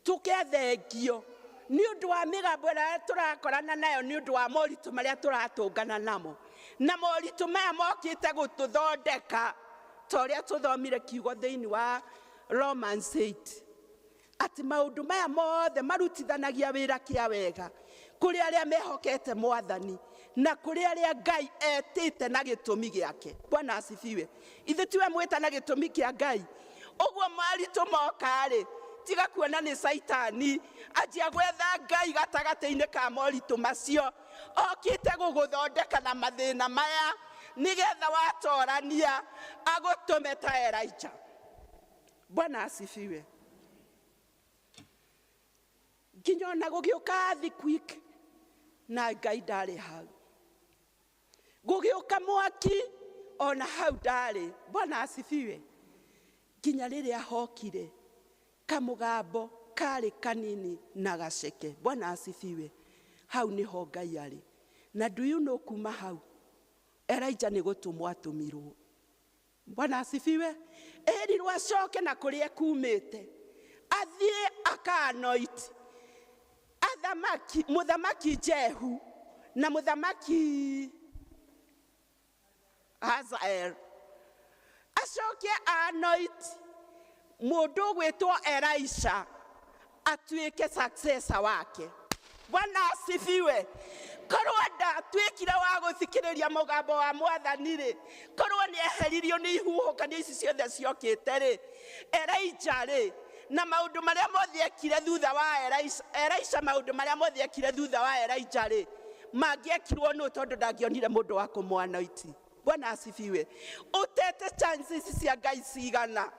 tũkethengio nĩ ũndũ wa mĩgambo ĩrĩa tũrakorana nayo, nĩ ũndũ wa moritũ marĩa tũratũngana namo. Na moritũ maya mokĩte gũtũthondeka ta ũrĩa tũthomire kiugo thĩinĩ wa Romans 8, atĩ maũndũ maya mothe marutithanagia wĩra kĩa wega kũrĩ arĩa mehokete Mwathani na kũrĩ arĩa Ngai etĩte na gĩtũmi gĩake. Bwana asifiwe. Ithuĩ tiwe mwĩta na gĩtũmi kĩa Ngai. Ũguo moritũ moka-rĩ, tiga kuona nĩ Caitani anjia gwetha Ngai gatagatĩ-inĩ ka moritũ macio, okĩte gũgũthondeka na mathĩna maya nĩgetha watorania agũtũme ta Elijah. Bwana asifiwe. Nginya ona gũgĩũka earthquake na Ngai ndarĩ hau, gũgĩũka mwaki ona hau ndarĩ. Bwana asifiwe. Nginya rĩrĩa hokire kamũgambo karĩ kanini na gaceke. Bwana asifiwe. Hau nĩho Ngai arĩ. Na do you know kuma hau Elijah nĩ gũtũmwo atũmirwo. Bwana asifiwe. Erirwo acoke na kũrĩa kumĩte, athiĩ akanoit athamaki, mũthamaki Jehu na mũthamaki Hazael, acoke anoit mũndũ ũgwĩtwo Elisha atuĩke successor wake. Bwana asifiwe. Korwo ndatuĩkire wa gũthikĩrĩria mũgambo wa Mwathani rĩ, korwo nĩ eheririo nĩ ihuhũkanio ici ciothe ciokĩte rĩ, Elijah rĩ, na maũndũ marĩa mothe ekire thutha wa Elisha, Elisha maũndũ marĩa mothe ekire thutha wa Elijah rĩ, mangĩekirwo nũ tondũ ndangĩonire mũndũ wa kũmwanoiti. Bwana asifiwe. Ũtete chances cia Ngai cigana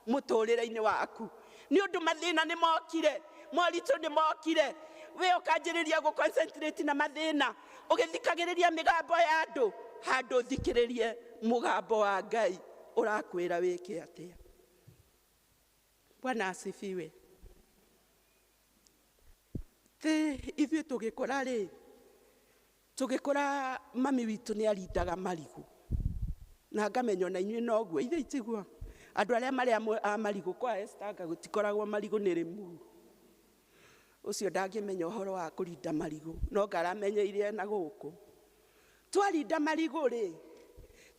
mũtũrĩre-inĩ waku, nĩ ũndũ mathĩna nĩ mokire, moritũ nĩ mokire, we ũkanjĩrĩria gũ concentrate na mathĩna, ũgĩthikagĩrĩria mĩgambo ya andũ, handũ ũthikĩrĩrie mũgambo wa Ngai ũrakwĩra wĩke atĩa. Bwana asifiwe. Thĩ ithuĩ tũgĩkũra rĩ, tũgĩkũra mami witũ nĩ arindaga marigũ, na ngamenya ona inyuĩ noguo, ithuĩ itiguo. Andũ arĩa marĩ a marigũ kwa Esther anga gũtikoragwo marigũ nĩ rĩmuru. Ũcio ndangĩmenya ũhoro wa kũrinda marigũ, no ngaramenyeire na gũkũ. Twarinda marigũ rĩ,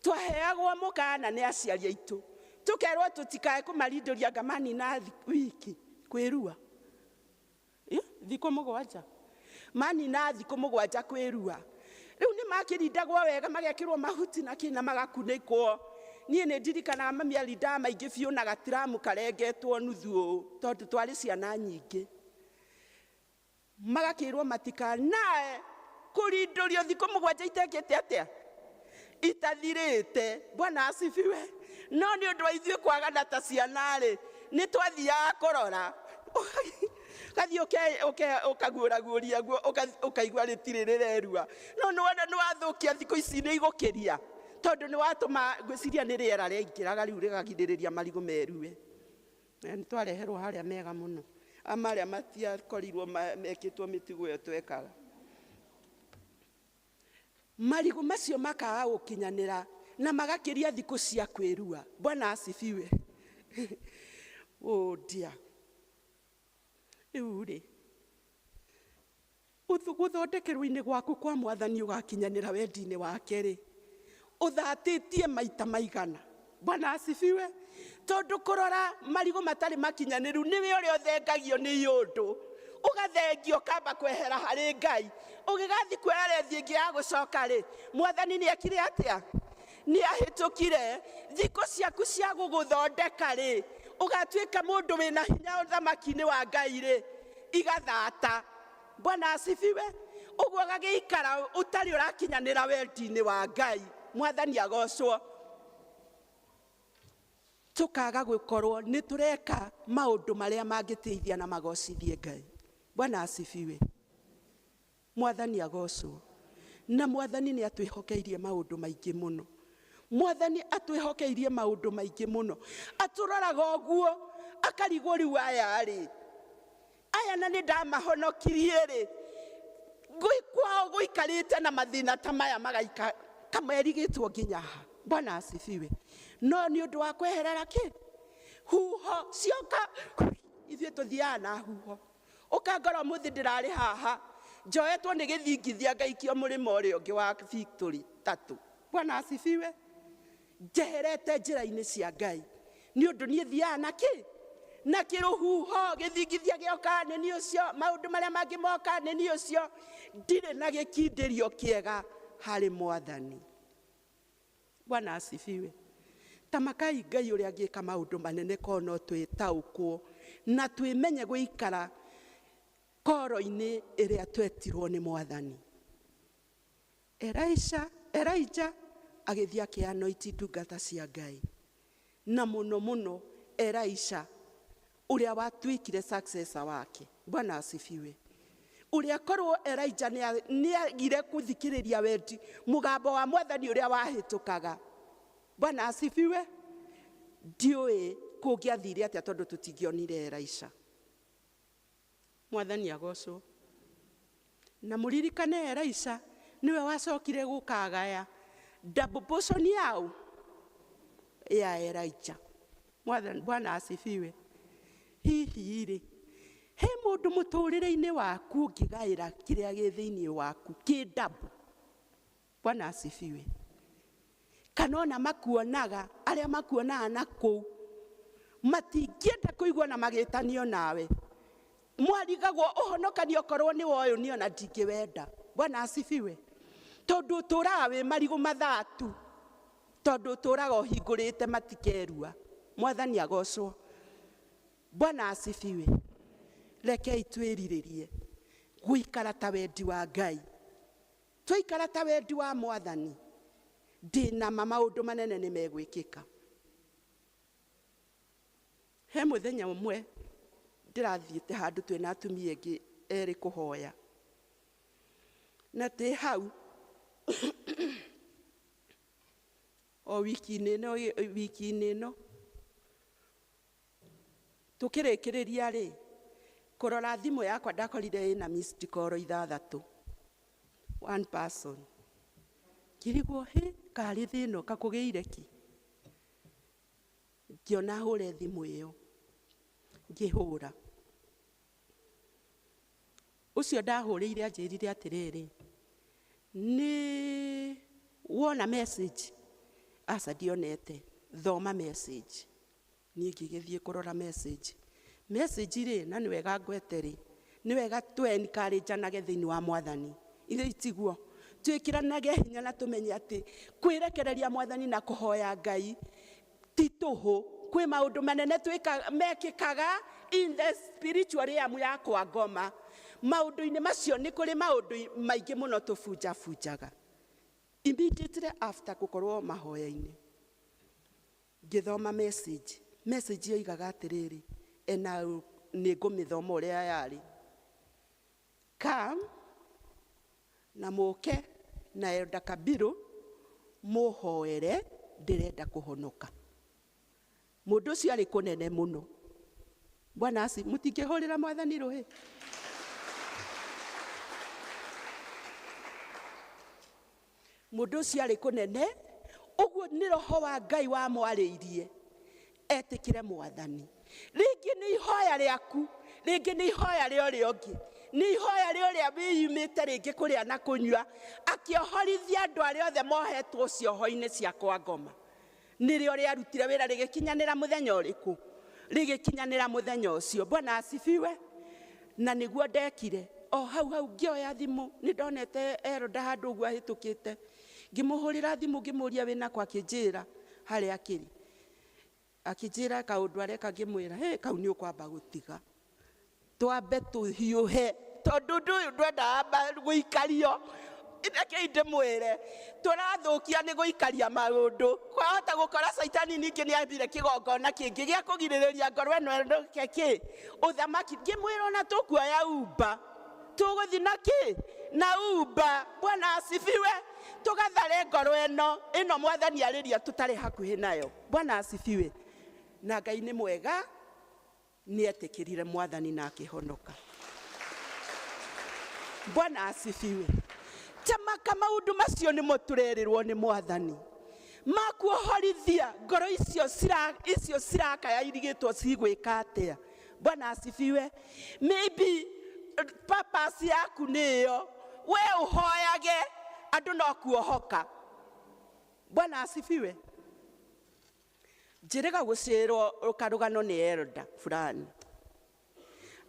twaheagwo mũkana nĩ aciari aitũ, tũkerwo tũtikae kũmarindũria anga manina wiki kwĩrua. Thikũ mũgwanja. Manina thikũ mũgwanja kwĩrua. Rĩu nĩ makĩrindagwo wega, magekĩrwo mahuti na kĩ na magakunĩkwo. Niĩ nĩ ndirikanaga mami arindaga maingĩ biũ na gatiramu karengetwo nuthu ũũ, tondũ twarĩ ciana nyingĩ. Magakĩrwo matikanae kũrindũrio thikũ mũgwanja itekĩte atĩa, itathirĩte. Bwana asifiwe. No nĩ ũndũ wa ithuĩ kwagana ta ciana rĩ, nĩ twathiaga kũrora. Ũgathiĩ ũkaguũraguũria guo, ũkaigua rĩtirĩ rĩrerua. No nĩ wona nĩ wathũkia thikũ ici nĩ igũkĩria. Tondũ nĩ watũma ngwĩciria nĩ rĩera rĩaingĩraga rĩu rĩgagirĩrĩria marigũ merue. Na nĩ twareherwo harĩa mega mũno. Marĩa matiakorirwo mekĩtwo mĩtugo ĩyo twekaga. Marigũ macio makaga gũkinyanĩra na magakĩria thikũ cia kwĩrua. Bwana asifiwe. Oh dear. Rĩu rĩ, gũthondekerwo-inĩ gwaku kwa mwathani ũgakinyanĩra wendi-inĩ wake rĩ, ũthatĩtie maita maigana. Bwana asifiwe. Tondũ kũrora marigũ matarĩ makinyanĩru nĩwe ũrĩa ũthengagio nĩ ũndũ. Ũgathengio ũkamba kwehera harĩ Ngai. Ũgĩgathiĩ kuoya rethi ĩngĩ ya gũcoka rĩ, mwathani nĩ ekire atĩa? Nĩ ahĩtũkire. Thikũ ciaku cia gũgũthondeka rĩ, ũgatuĩka mũndũ wĩna hinya ũthamaki-inĩ wa Ngai rĩ, igathata. Bwana asifiwe. Ũguo ũgagĩikara ũtarĩ ũrakinyanĩra wendi-inĩ wa Ngai. Mwathani agocwo. Tũkaga gũkorwo nĩ tũreka maũndũ marĩa mangĩteithia na magocithie Ngai. Bwana asifiwe. Mwathani agocwo. Na mwathani nĩ atwĩhokeirie maũndũ maingĩ mũno. Mwathani atwĩhokeirie maũndũ maingĩ mũno. Atũroraga ũguo, akarigwo rĩu aya rĩ. Aya na nĩ ndamahonokirie rĩ. Kwao gũikarĩte na mathĩna ta maya magaika kamerigĩtwo nginya ha. Bwana asifiwe. No nĩ ũndũ wa kweherera kĩ? Huho cioka, ithuĩ tũthiaga na huho. Ũkangora ũmũthĩ ndĩrarĩ haha, njoetwo nĩ gĩthingithia ngaikio mũrĩmo ũrĩa ũngĩ wa Victory tatu. Bwana asifiwe. Njeherete njĩra-inĩ cia Ngai. Nĩ ũndũ niĩ thiaga na kĩ? Na kĩrũhuho, gĩthingithia gĩoka nĩ niĩ ũcio, maũndũ marĩa mangĩ moka nĩ niĩ ũcio. Ndirĩ na gĩkindĩrio kĩega harĩ mwathani. Bwana asifiwe. Tamakai Ngai ũrĩa angĩka maũndũ manene korwo no twĩtaũkwo na twĩmenye gũikara koro-inĩ ĩrĩa twetirwo nĩ mwathani. Elijah agĩthiĩ akĩanointi ndungata cia Ngai. Na mũno mũno Elisha ũrĩa watuĩkire successor wake. Bwana asifiwe. Ũrĩa korwo Elijah nĩagire gũthikĩrĩria wendi mũgambo wa mwathani ũrĩa wahĩtũkaga. Bwana asifiwe. Ndiũĩ kũngĩathire atĩa tondũ tũtingĩonire Elisha. Mwathani agocwo. Na mũririkane Elisha nĩwe wacokire gũkagaya double portion yao ya Elijah. Mwathani, Bwana asifiwe. Hihi rĩ, he mũndũ mũtũrĩre-inĩ waku ũngĩgaĩra kĩrĩa gĩ thĩinĩ waku kĩ double? Bwana asifiwe. Kana ona makuonaga, arĩa makuonaga na kũu matingĩenda kũigua na magĩtanio nawe. Mwarigagwo ũhonokanio okorwo nĩ woyũ niĩ ona ndingĩwenda. Bwana asifiwe. Tondũ ũtũraga wĩ marigũ mathatu, tondũ ũtũraga ũhingũrĩte matikerua. Mwathani agocwo. Bwana asifiwe. Rekei twĩrirĩrie gũikara ta wendi wa Ngai. Twaikara ta wendi wa mwathani, ndĩna ma maũndũ manene nĩ megwĩkĩka. He mũthenya ũmwe ndĩrathiĩte handũ twĩna atumia aingĩ erĩ kũhoya. Na twĩ hau o wiki-inĩ ĩno, wiki-inĩ ĩno tũkĩrĩkĩrĩria rĩ, kũrora thimũ yakwa ndakorire ĩna missed call ithathatũ. One person. Ngĩrigwo, hĩ, karĩ thĩna kakũgĩire ki? Ngĩona hũre thimũ ĩyo. Ngĩhũra. Ũcio ndahũrĩire anjĩrire atĩrĩrĩ, nĩ wona message? Aca ndionete. Thoma message. Niĩ ngĩgĩthiĩ kũrora message. Message rĩ, na nĩ wega ngwete rĩ, nĩ wega tũ encourage-anage thĩinĩ wa mwathani. Ithe itiguo. Twĩkĩranage hinya na tũmenye atĩ kwĩrekereria mwathani na kũhoya Ngai ti tũhũ. Kwĩ maũndũ manene mekĩkaga in the spiritual realm ya kwa ngoma. Maũndũ-inĩ macio nĩ kũrĩ maũndũ maingĩ mũno tũbunjabunjaga. Immediately after gũkorwo mahoya-inĩ, Ngĩthoma message. Message yoigaga atĩrĩrĩ, ena nĩ ngũmĩthoma ũrĩa yarĩ. Come na mũke na Elder Kabiru mũhoere ndĩrenda kũhonoka. Mũndũ ũcio arĩ kũnene mũno. Bwana asi, mũtingĩhũrĩra mwathani rũhĩ. Mũndũ ũcio arĩ kũnene, ũguo nĩ roho wa Ngai wamwarĩirie etĩkĩre mwathani. Rĩngĩ nĩ ihoya rĩaku, rĩngĩ nĩ ihoya rĩa ũrĩa ũngĩ, nĩ ihoya rĩa ũrĩa wĩyumĩte rĩngĩ kũrĩa na kũnyua, akĩohorithia andũ arĩa othe mohetwo cioho-inĩ cia kwa ngoma. Nĩrĩo rĩarutire wĩra rĩgĩkinyanĩra mũthenya ũrĩkũ? Rĩgĩkinyanĩra mũthenya ũcio. Bwana asifiwe. Na nĩguo ndekire o hau hau ngĩoya thimũ, nĩ ndonete Elder handũ ũguo ahĩtũkĩte, ngĩmũhũrĩra thimũ ngĩmũria wĩna kwa, akĩnjĩra harĩa akĩrĩ, akĩnjĩra kaũndũ areka, ngĩmwĩra he kau nĩ ũkwamba gũtiga, twambe tũhiũhe tondũ ũndũ ũyũ ndwendaga gũikario. Rekei ndĩmwĩre, tũrathũkia nĩ gũikaria maũndũ. Kwahota gũkora caitani ningĩ nĩ ambire kĩgongona kĩngĩ gĩa kũgirĩrĩria ngoro ĩno ĩndũke kĩ ũthamaki. Ngĩmwĩra ona tũkuoya Uber, tũgũthiĩ na kĩ na Uber. Bwana asifiwe. Tũgathare ngoro ĩno ĩno mwathani arĩria tũtarĩ hakuhĩ nayo. Bwana asifiwe. Na Ngai nĩ mwega, nĩ etĩkĩrire mwathani na akĩhonoka. Bwana asifiwe. Tamaka maundu macio nĩmo tũrerĩrwo nĩ mwathani makuohorithia ngoro icio icio cirakaya irigĩtwo cigwĩka atĩa. Bwana asifiwe. Maybe purpose yaku nĩyo we ũhoyage andũ no kuohoka. Bwana asifiwe. Njĩrĩga gũcĩrwo karũgano nĩ elder fulani,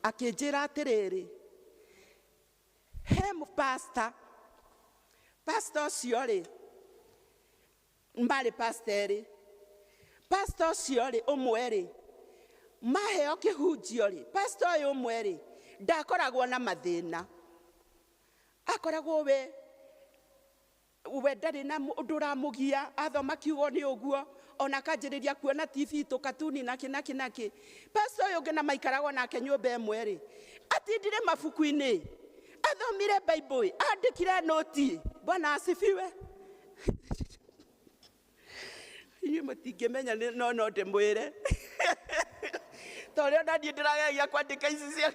akĩnjĩra atĩrĩrĩ, he pastor, pastor ũcio rĩ, marĩ pastor erĩ, pastor ũcio rĩ ũmwe rĩ, maheo kĩhunjio rĩ, pastor ũyũ ũmwe rĩ ndakoragwo na mathĩna, akoragwo we ndarĩ na ũndũ ũramũgia, athoma kiugo nĩ ũguo, ona akanjĩrĩria kuona TV tũkatuni nakĩ nakĩ nakĩ. Pastor ũyũ ũngĩ na maikaragwo nake nyũmba ĩmwe rĩ, atindire mabuku-inĩ, athomire Bible, andĩkire noti. Bwana asifiwe. Inyuĩ mũtingĩmenya no no ndĩmwĩre ta ũrĩa ona niĩ ndĩrageria kwandĩka ici cia.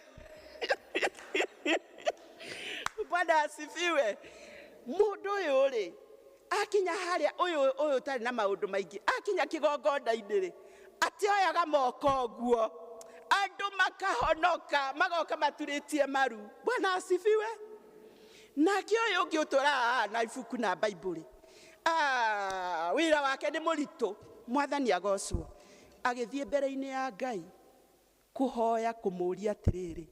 Bwana asifiwe. Mũndũ ũyũ rĩ akinya harĩa ũyũ ũyũ ũtarĩ na maũndũ maingĩ, akinya kĩgongona-inĩ rĩ, atioyaga moko ũguo, andũ makahonoka, magoka maturĩtie maru. Bwana asifiwe. Nake ũyũ ũngĩ ũtũraga na ibuku na Bible, wĩra wake nĩ mũritũ. Mwathani agocwo. Agĩthiĩ mbere-inĩ ya Ngai kũhoya kũmũria atĩrĩrĩ,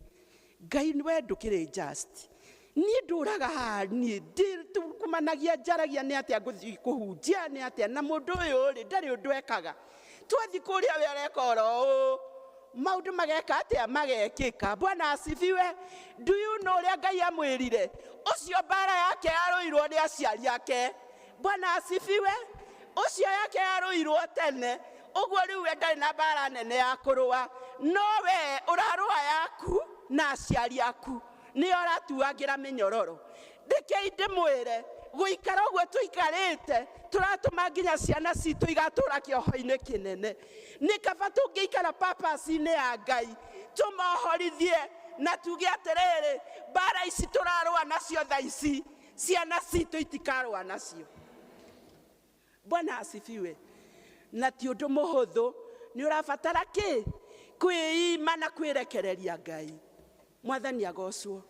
Ngai we ndũkĩrĩ just, niĩ ndũraga haha, niĩ ndikumanagia njaragia nĩ atĩa ngũthiĩ kũhunjia nĩ atĩa, na mũndũ ũyũ rĩ ndarĩ ũndũ ekaga, twathiĩ kũrĩa we areka oro ũũ, maũndũ mageka atĩa, magekĩka. Bwana asifiwe. Do you know ũrĩa Ngai amwĩrire? Ũcio mbara yake yarũirwo nĩ aciari ake. Bwana asifiwe. Ũcio yake yarũirwo tene, ũguo rĩu we ndarĩ na mbara nene ya kũrũa, no we ũrarũa yaku na aciari aku nĩo ũratuangĩra mĩnyororo. Rekei ndĩmwĩre, gũikara ũguo tũikarĩte tũratũma nginya ciana citũ igatũra kĩoho-inĩ kĩnene. Nĩ kaba tũngĩikara purpose-inĩ ya Ngai, tũmohorithie na tuge atĩrĩrĩ, mbara ici tũrarũa nacio thaa ici, ciana citũ itikarũa nacio. Bwana asifiwe. Na ti ũndũ mũhũthũ, nĩ ũrabatara kĩ? Kwĩima na kwĩrekereria Ngai. Mwathani agocwo.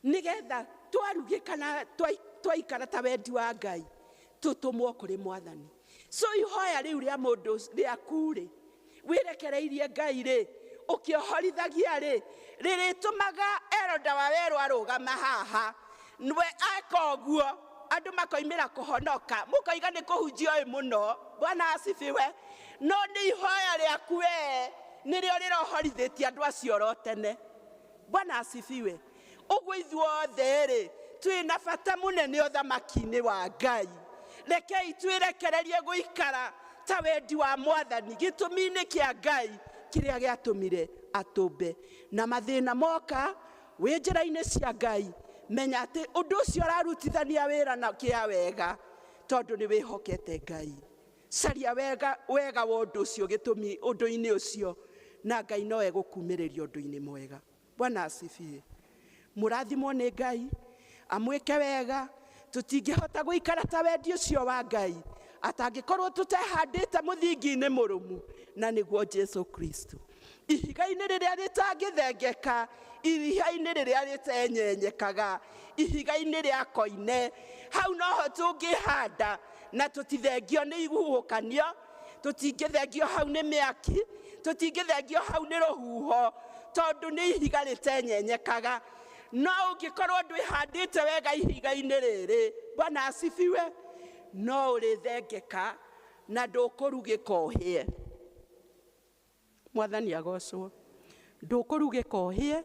Nĩgetha twarugĩka twaikara ta wendi wa Ngai, tũtũmwo kũrĩ mwathani. So ihoya rĩu rĩa mũndũ rĩaku rĩ, wĩrekereirie Ngai rĩ, ũkĩohorithagia rĩ, rĩrĩtũmaga Elder wa werũ arũgama haha, we eka ũguo, andũ makoimĩra kũhonoka, mũkoiga nĩ kũhunjia ũyũ mũno. Bwana asifiwe. No nĩ ihoya rĩaku we nĩrĩo rĩrohorithĩtie andũ acio oro tene. Bwana asifiwe. Ũguo ithuothe rĩ twĩna bata mũnene ũthamaki-inĩ wa Ngai. Rekei twĩrekererie gũikara ta wendi wa mwathani gĩtũmi-inĩ kĩa Ngai kĩrĩa gĩatũmire atũmbe. Na mathĩna moka wĩ njĩra-inĩ cia Ngai, menya atĩ ũndũ ũcio ũrarutithania wĩra na kĩa wega tondũ nĩ wĩhokete Ngai. Caria wega wega wa ũndũ ũcio gĩtũmi ũndũ-inĩ ũcio, na Ngai no egũkumĩrĩria ũndũ-inĩ mwega. Bwana asifiwe. Mũrathimwo nĩ Ngai, amwĩke wega. Tũtingĩhota gũikara ta wendi ũcio wa Ngai atangĩkorwo tũtehandĩte mũthingi-inĩ mũrũmu, na nĩguo Jesu Kristo. Ihiga-inĩ rĩrĩa rĩtangĩthengeka, ihiga-inĩ rĩrĩa rĩtenyenyekaga, ihiga-inĩ rĩa koine, hau noho tũngĩhanda na tũtithengio nĩ ihuhũkanio, tũtingĩthengio hau nĩ mĩaki, tũtingĩthengio hau nĩ rũhuho, tondũ nĩ ihiga rĩtenyenyekaga. No ũngĩkorwo ndwĩhandĩte wega ihiga-inĩ rĩrĩ, Bwana asifiwe, no ũrĩthengeka na ndũkũrugĩka ũhĩe. Mwathani agocwo. Ndũkũrugĩka ũhĩe,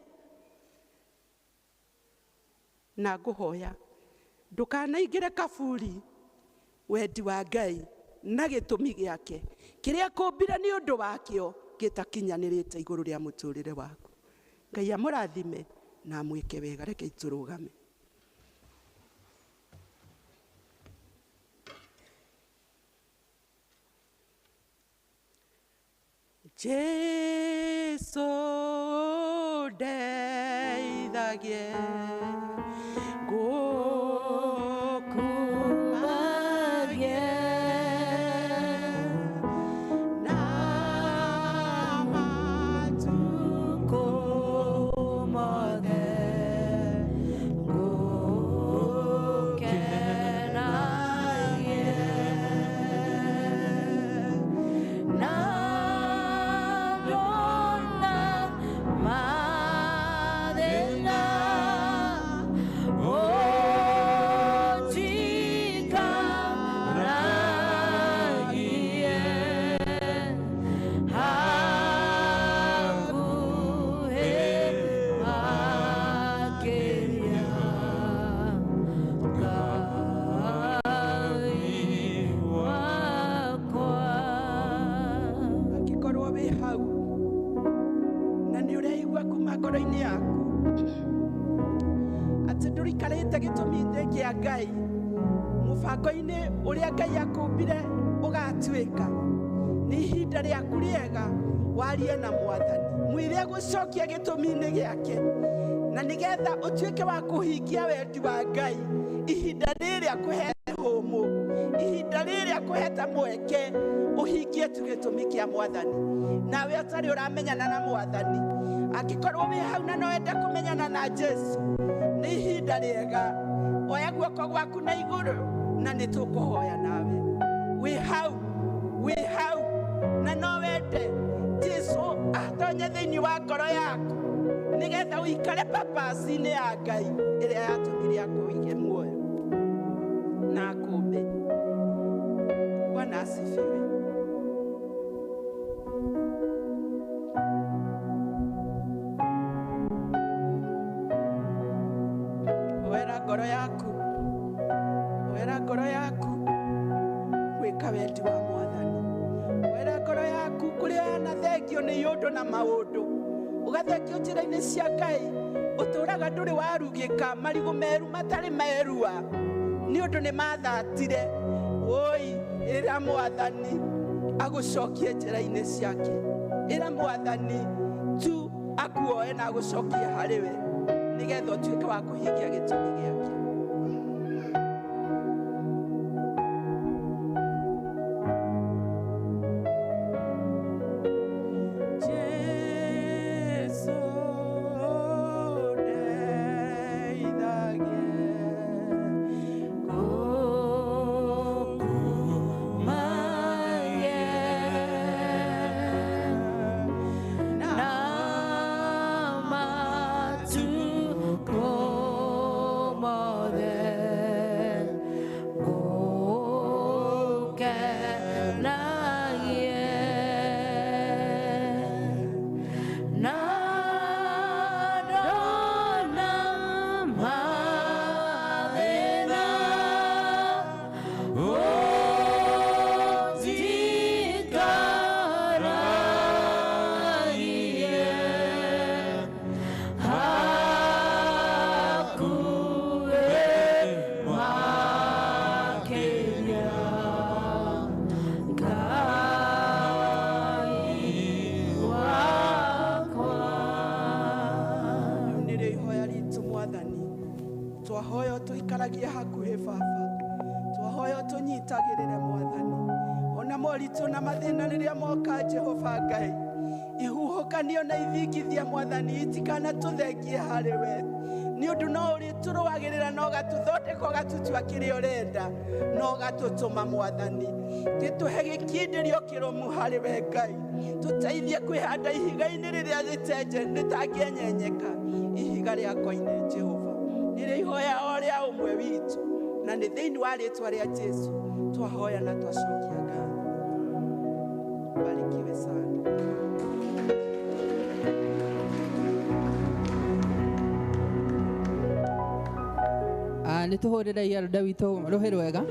na ngũhoya ndũkanaingĩre kaburi wendi wa Ngai na gĩtũmi gĩake kĩrĩa kũmbire nĩ ũndũ wakĩo gĩtakinyanĩrĩte igũrũ rĩa mũtũrĩre waku. Ngai amũrathime na amwĩke wega. Reke tũrũgame. Jesu ndeithagie ngũkumagie na matukũ mothe ngũkenagie na ndona mathĩna ũnjikaragie hakuhĩ makĩria Ngai wakwa. Angĩkorwo wĩ hau na nĩ ũreigua kuma ngoro-inĩ yaku atĩ ndũrikarĩte gĩtũmi-inĩ kĩa Ngai, mũbango-inĩ ũrĩa Ngai akũmbire ũgatuĩka, nĩ ihinda rĩaku rĩega warie na Mwathani, mwĩre agũcokie gĩtũmi-inĩ gĩake, na nĩgetha ũtuĩke wa kũhingia wendi wa Ngai ihinda rĩrĩ akũhete hũmũ, ihinda rĩrĩ akũhete mweke ũhingie tu gĩtũmi kĩa Mwathani. Nawe ũtarĩ ũramenyana na Mwathani, angĩkorwo wĩ hau na no wende kũmenyana na Jesu, nĩ ihinda rĩega. Oya guoko gwaku na igũrũ na nĩ tũkũhoya nawe. Wĩ hau, wĩ hau na no wende Jesu atonye thĩinĩ wa ngoro yaku nĩgetha ũikare papaci-inĩ ya Ngai ĩrĩa yatũmire akũige muoyo na akũmbe. Bwana asifiwe. Oera ngoro yaku, oera ngoro yaku gwĩka wendi wa Mwathani. Oera ngoro yaku kũrĩa yanathengio nĩ iũndũ na maũndũ, ũgathengio njĩra-inĩ cia Ngai, ũtũraga ndũrĩ warugĩka, marigũ meru matarĩ merua nĩ ũndũ nĩ mathatire. Woi, ĩra Mwathani agũcokie njĩra-inĩ ciake. Ĩra Mwathani tu akuoe na agũcokie harĩ we nĩgetha ũtuĩke wa kũhingia gĩtũmi gĩake. Jesu ndeithagie Ngũkumagie na matukũ mothe. Twahoya ũtũikaragie hakuhĩ Baba, twahoya ũtũnyitagĩrĩre Mwathani, ona moritũ na mathĩna rĩrĩa moka Jehova Ngai, ihuhũkanio na ithingithia Mwathani itikanatũthengie harĩ we, nĩ ũndũ no ũrĩtũrũagĩrĩra na ũgatũthondeka ũgatũtua kĩrĩa ũrenda na ũgatũtũma Mwathani. Gĩtũhe gĩkindĩrio kĩrũmu harĩ we Ngai, tũteithie kwĩhanda ihiga-inĩ rĩrĩa rĩtangĩenyenyeka, ihiga rĩa koine Jehova. Nĩrĩo ihoya o rĩa ũmwe witũ, na nĩ thĩinĩ wa rĩtwa rĩa Jesu twahoya na twacokia ngatho. Barikiwe sana. Nĩ tũhũrĩre elder witũ rũhĩ rwega,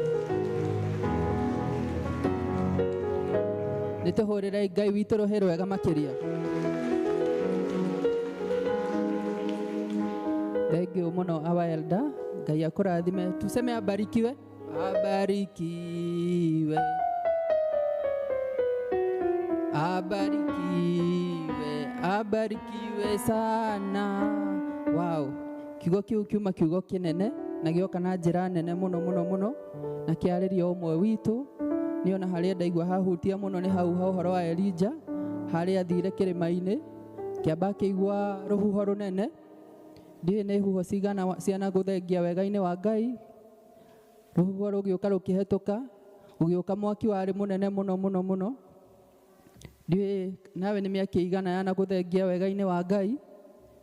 nĩ tũhũrĩre Ngai witũ rũhĩ rwega makĩria. Thank you mũno our elder, Ngai akũrathime. Tuseme abarikiwe, abarikiwe, abarikiwe, abarikiwe sana. Wow, kiugo kĩu kiuma kiugo kĩnene na gĩoka na njĩra nene mũno mũno mũno, na kĩarĩria ũmwe witũ. Nĩ ona harĩa ndaigua hahutia mũno nĩ hau ha ũhoro wa Elijah, harĩa athire kĩrĩma-inĩ kĩamba akĩigua rũhuho rũnene. Ndiũĩ nĩ huho cigana ciana gũthengia wega-inĩ wa Ngai. Rũhuho rũgĩũka rũkĩhetũka, gũgĩũka mwaki warĩ mũnene mũno mũno mũno. Ndiũĩ nawe nĩ mĩaka ĩigana yana gũthengia wega-inĩ wa Ngai.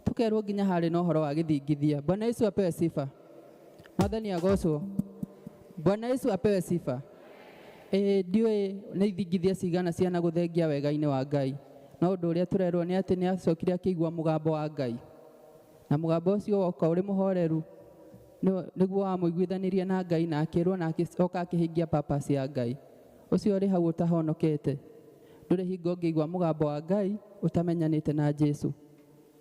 Tũkerwo nginya harĩ na ũhoro wa gĩthingithia. Bwana Yesu apewe sifa. Mwathani agocwo. Bwana Yesu apewe sifa. Ndiũĩ nĩ ithingithia cigana ciana gũthengia wega-inĩ wa Ngai, no ũndũ ũrĩa tũrerwo nĩ atĩ nĩ acokire akĩigua mũgambo wa Ngai, na mũgambo ũcio woka ũrĩ mũhoreru nĩguo wamũiguithanirie na Ngai, na akĩrwo na oka akĩhingia purpose ya Ngai. Ũcio ũrĩ hau ũtahonokete, ndũrĩ hingo ũngĩigua mũgambo wa Ngai ũtamenyanĩte na Jesu.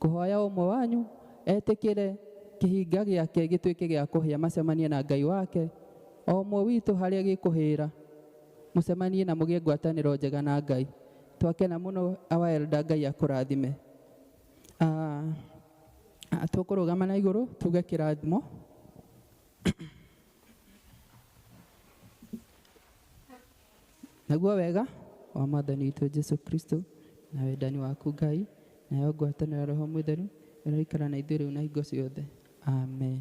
Kũhoya ũmwe wanyu etĩkĩre kĩhinga gĩake gĩtuĩke gĩa kũhĩa, macemanie na Ngai wake. O ũmwe witũ harĩa gĩkũhĩra, mũcemanie na mũgĩe ngwatanĩro njega na Ngai. Twakena mũno our elder, Ngai akũrathime. Tũkũrũgama na igũrũ tuge kĩrathimo. Naguo wega wa Mwathani witũ Jesu Kristo na wendani waku Ngai nayo ngwatanĩro ya Roho Mũtheru ĩroikara na ithuĩ rĩu na hingo ciothe. Amen.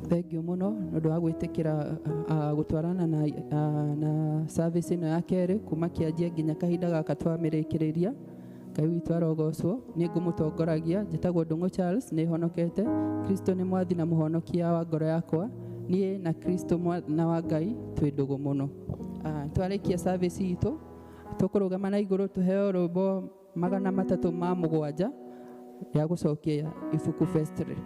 Thank you mũno nĩ ũndũ wa gwĩtĩkĩra gũtwarana na service ĩno ya kerĩ kuma kĩanjia nginya kahinda gaka twamĩrĩkĩrĩria. Ngai witũ arogocwo. Niĩ ngũmũtongoragia, njĩtagwo Ndung'u Charles, nĩ honokete. Kristo nĩ mwathi na mũhonokia wa ngoro yakwa. Niĩ na Kristo mwana wa Ngai twĩ ndũgũ mũno. Twarĩkia service itũ tũkũrũgama na igũrũ tũheo rwĩmbo 307 ya gũcokia ibuku verse 307.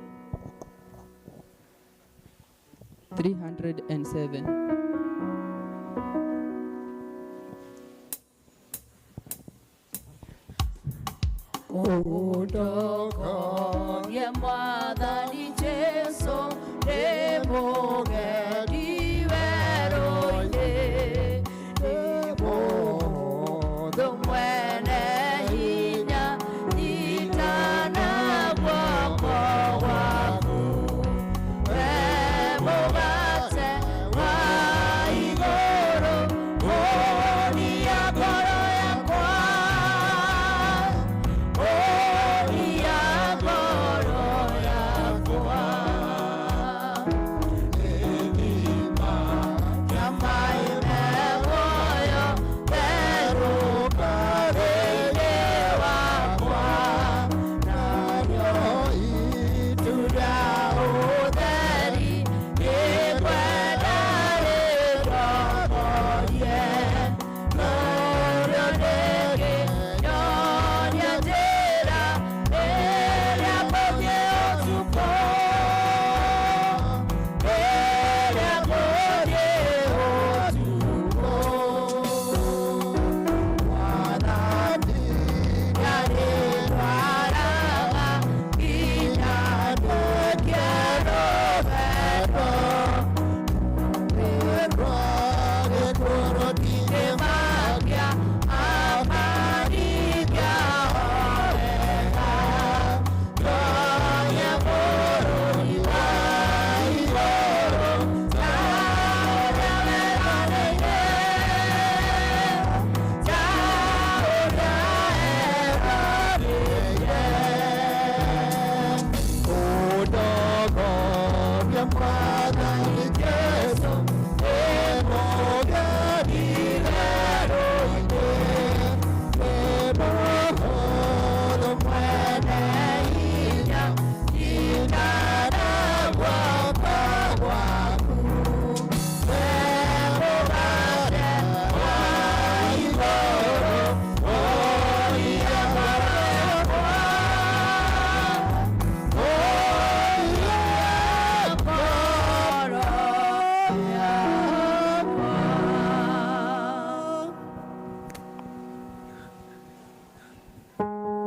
Utokorie Mwathani Jesu nĩ mũgeni.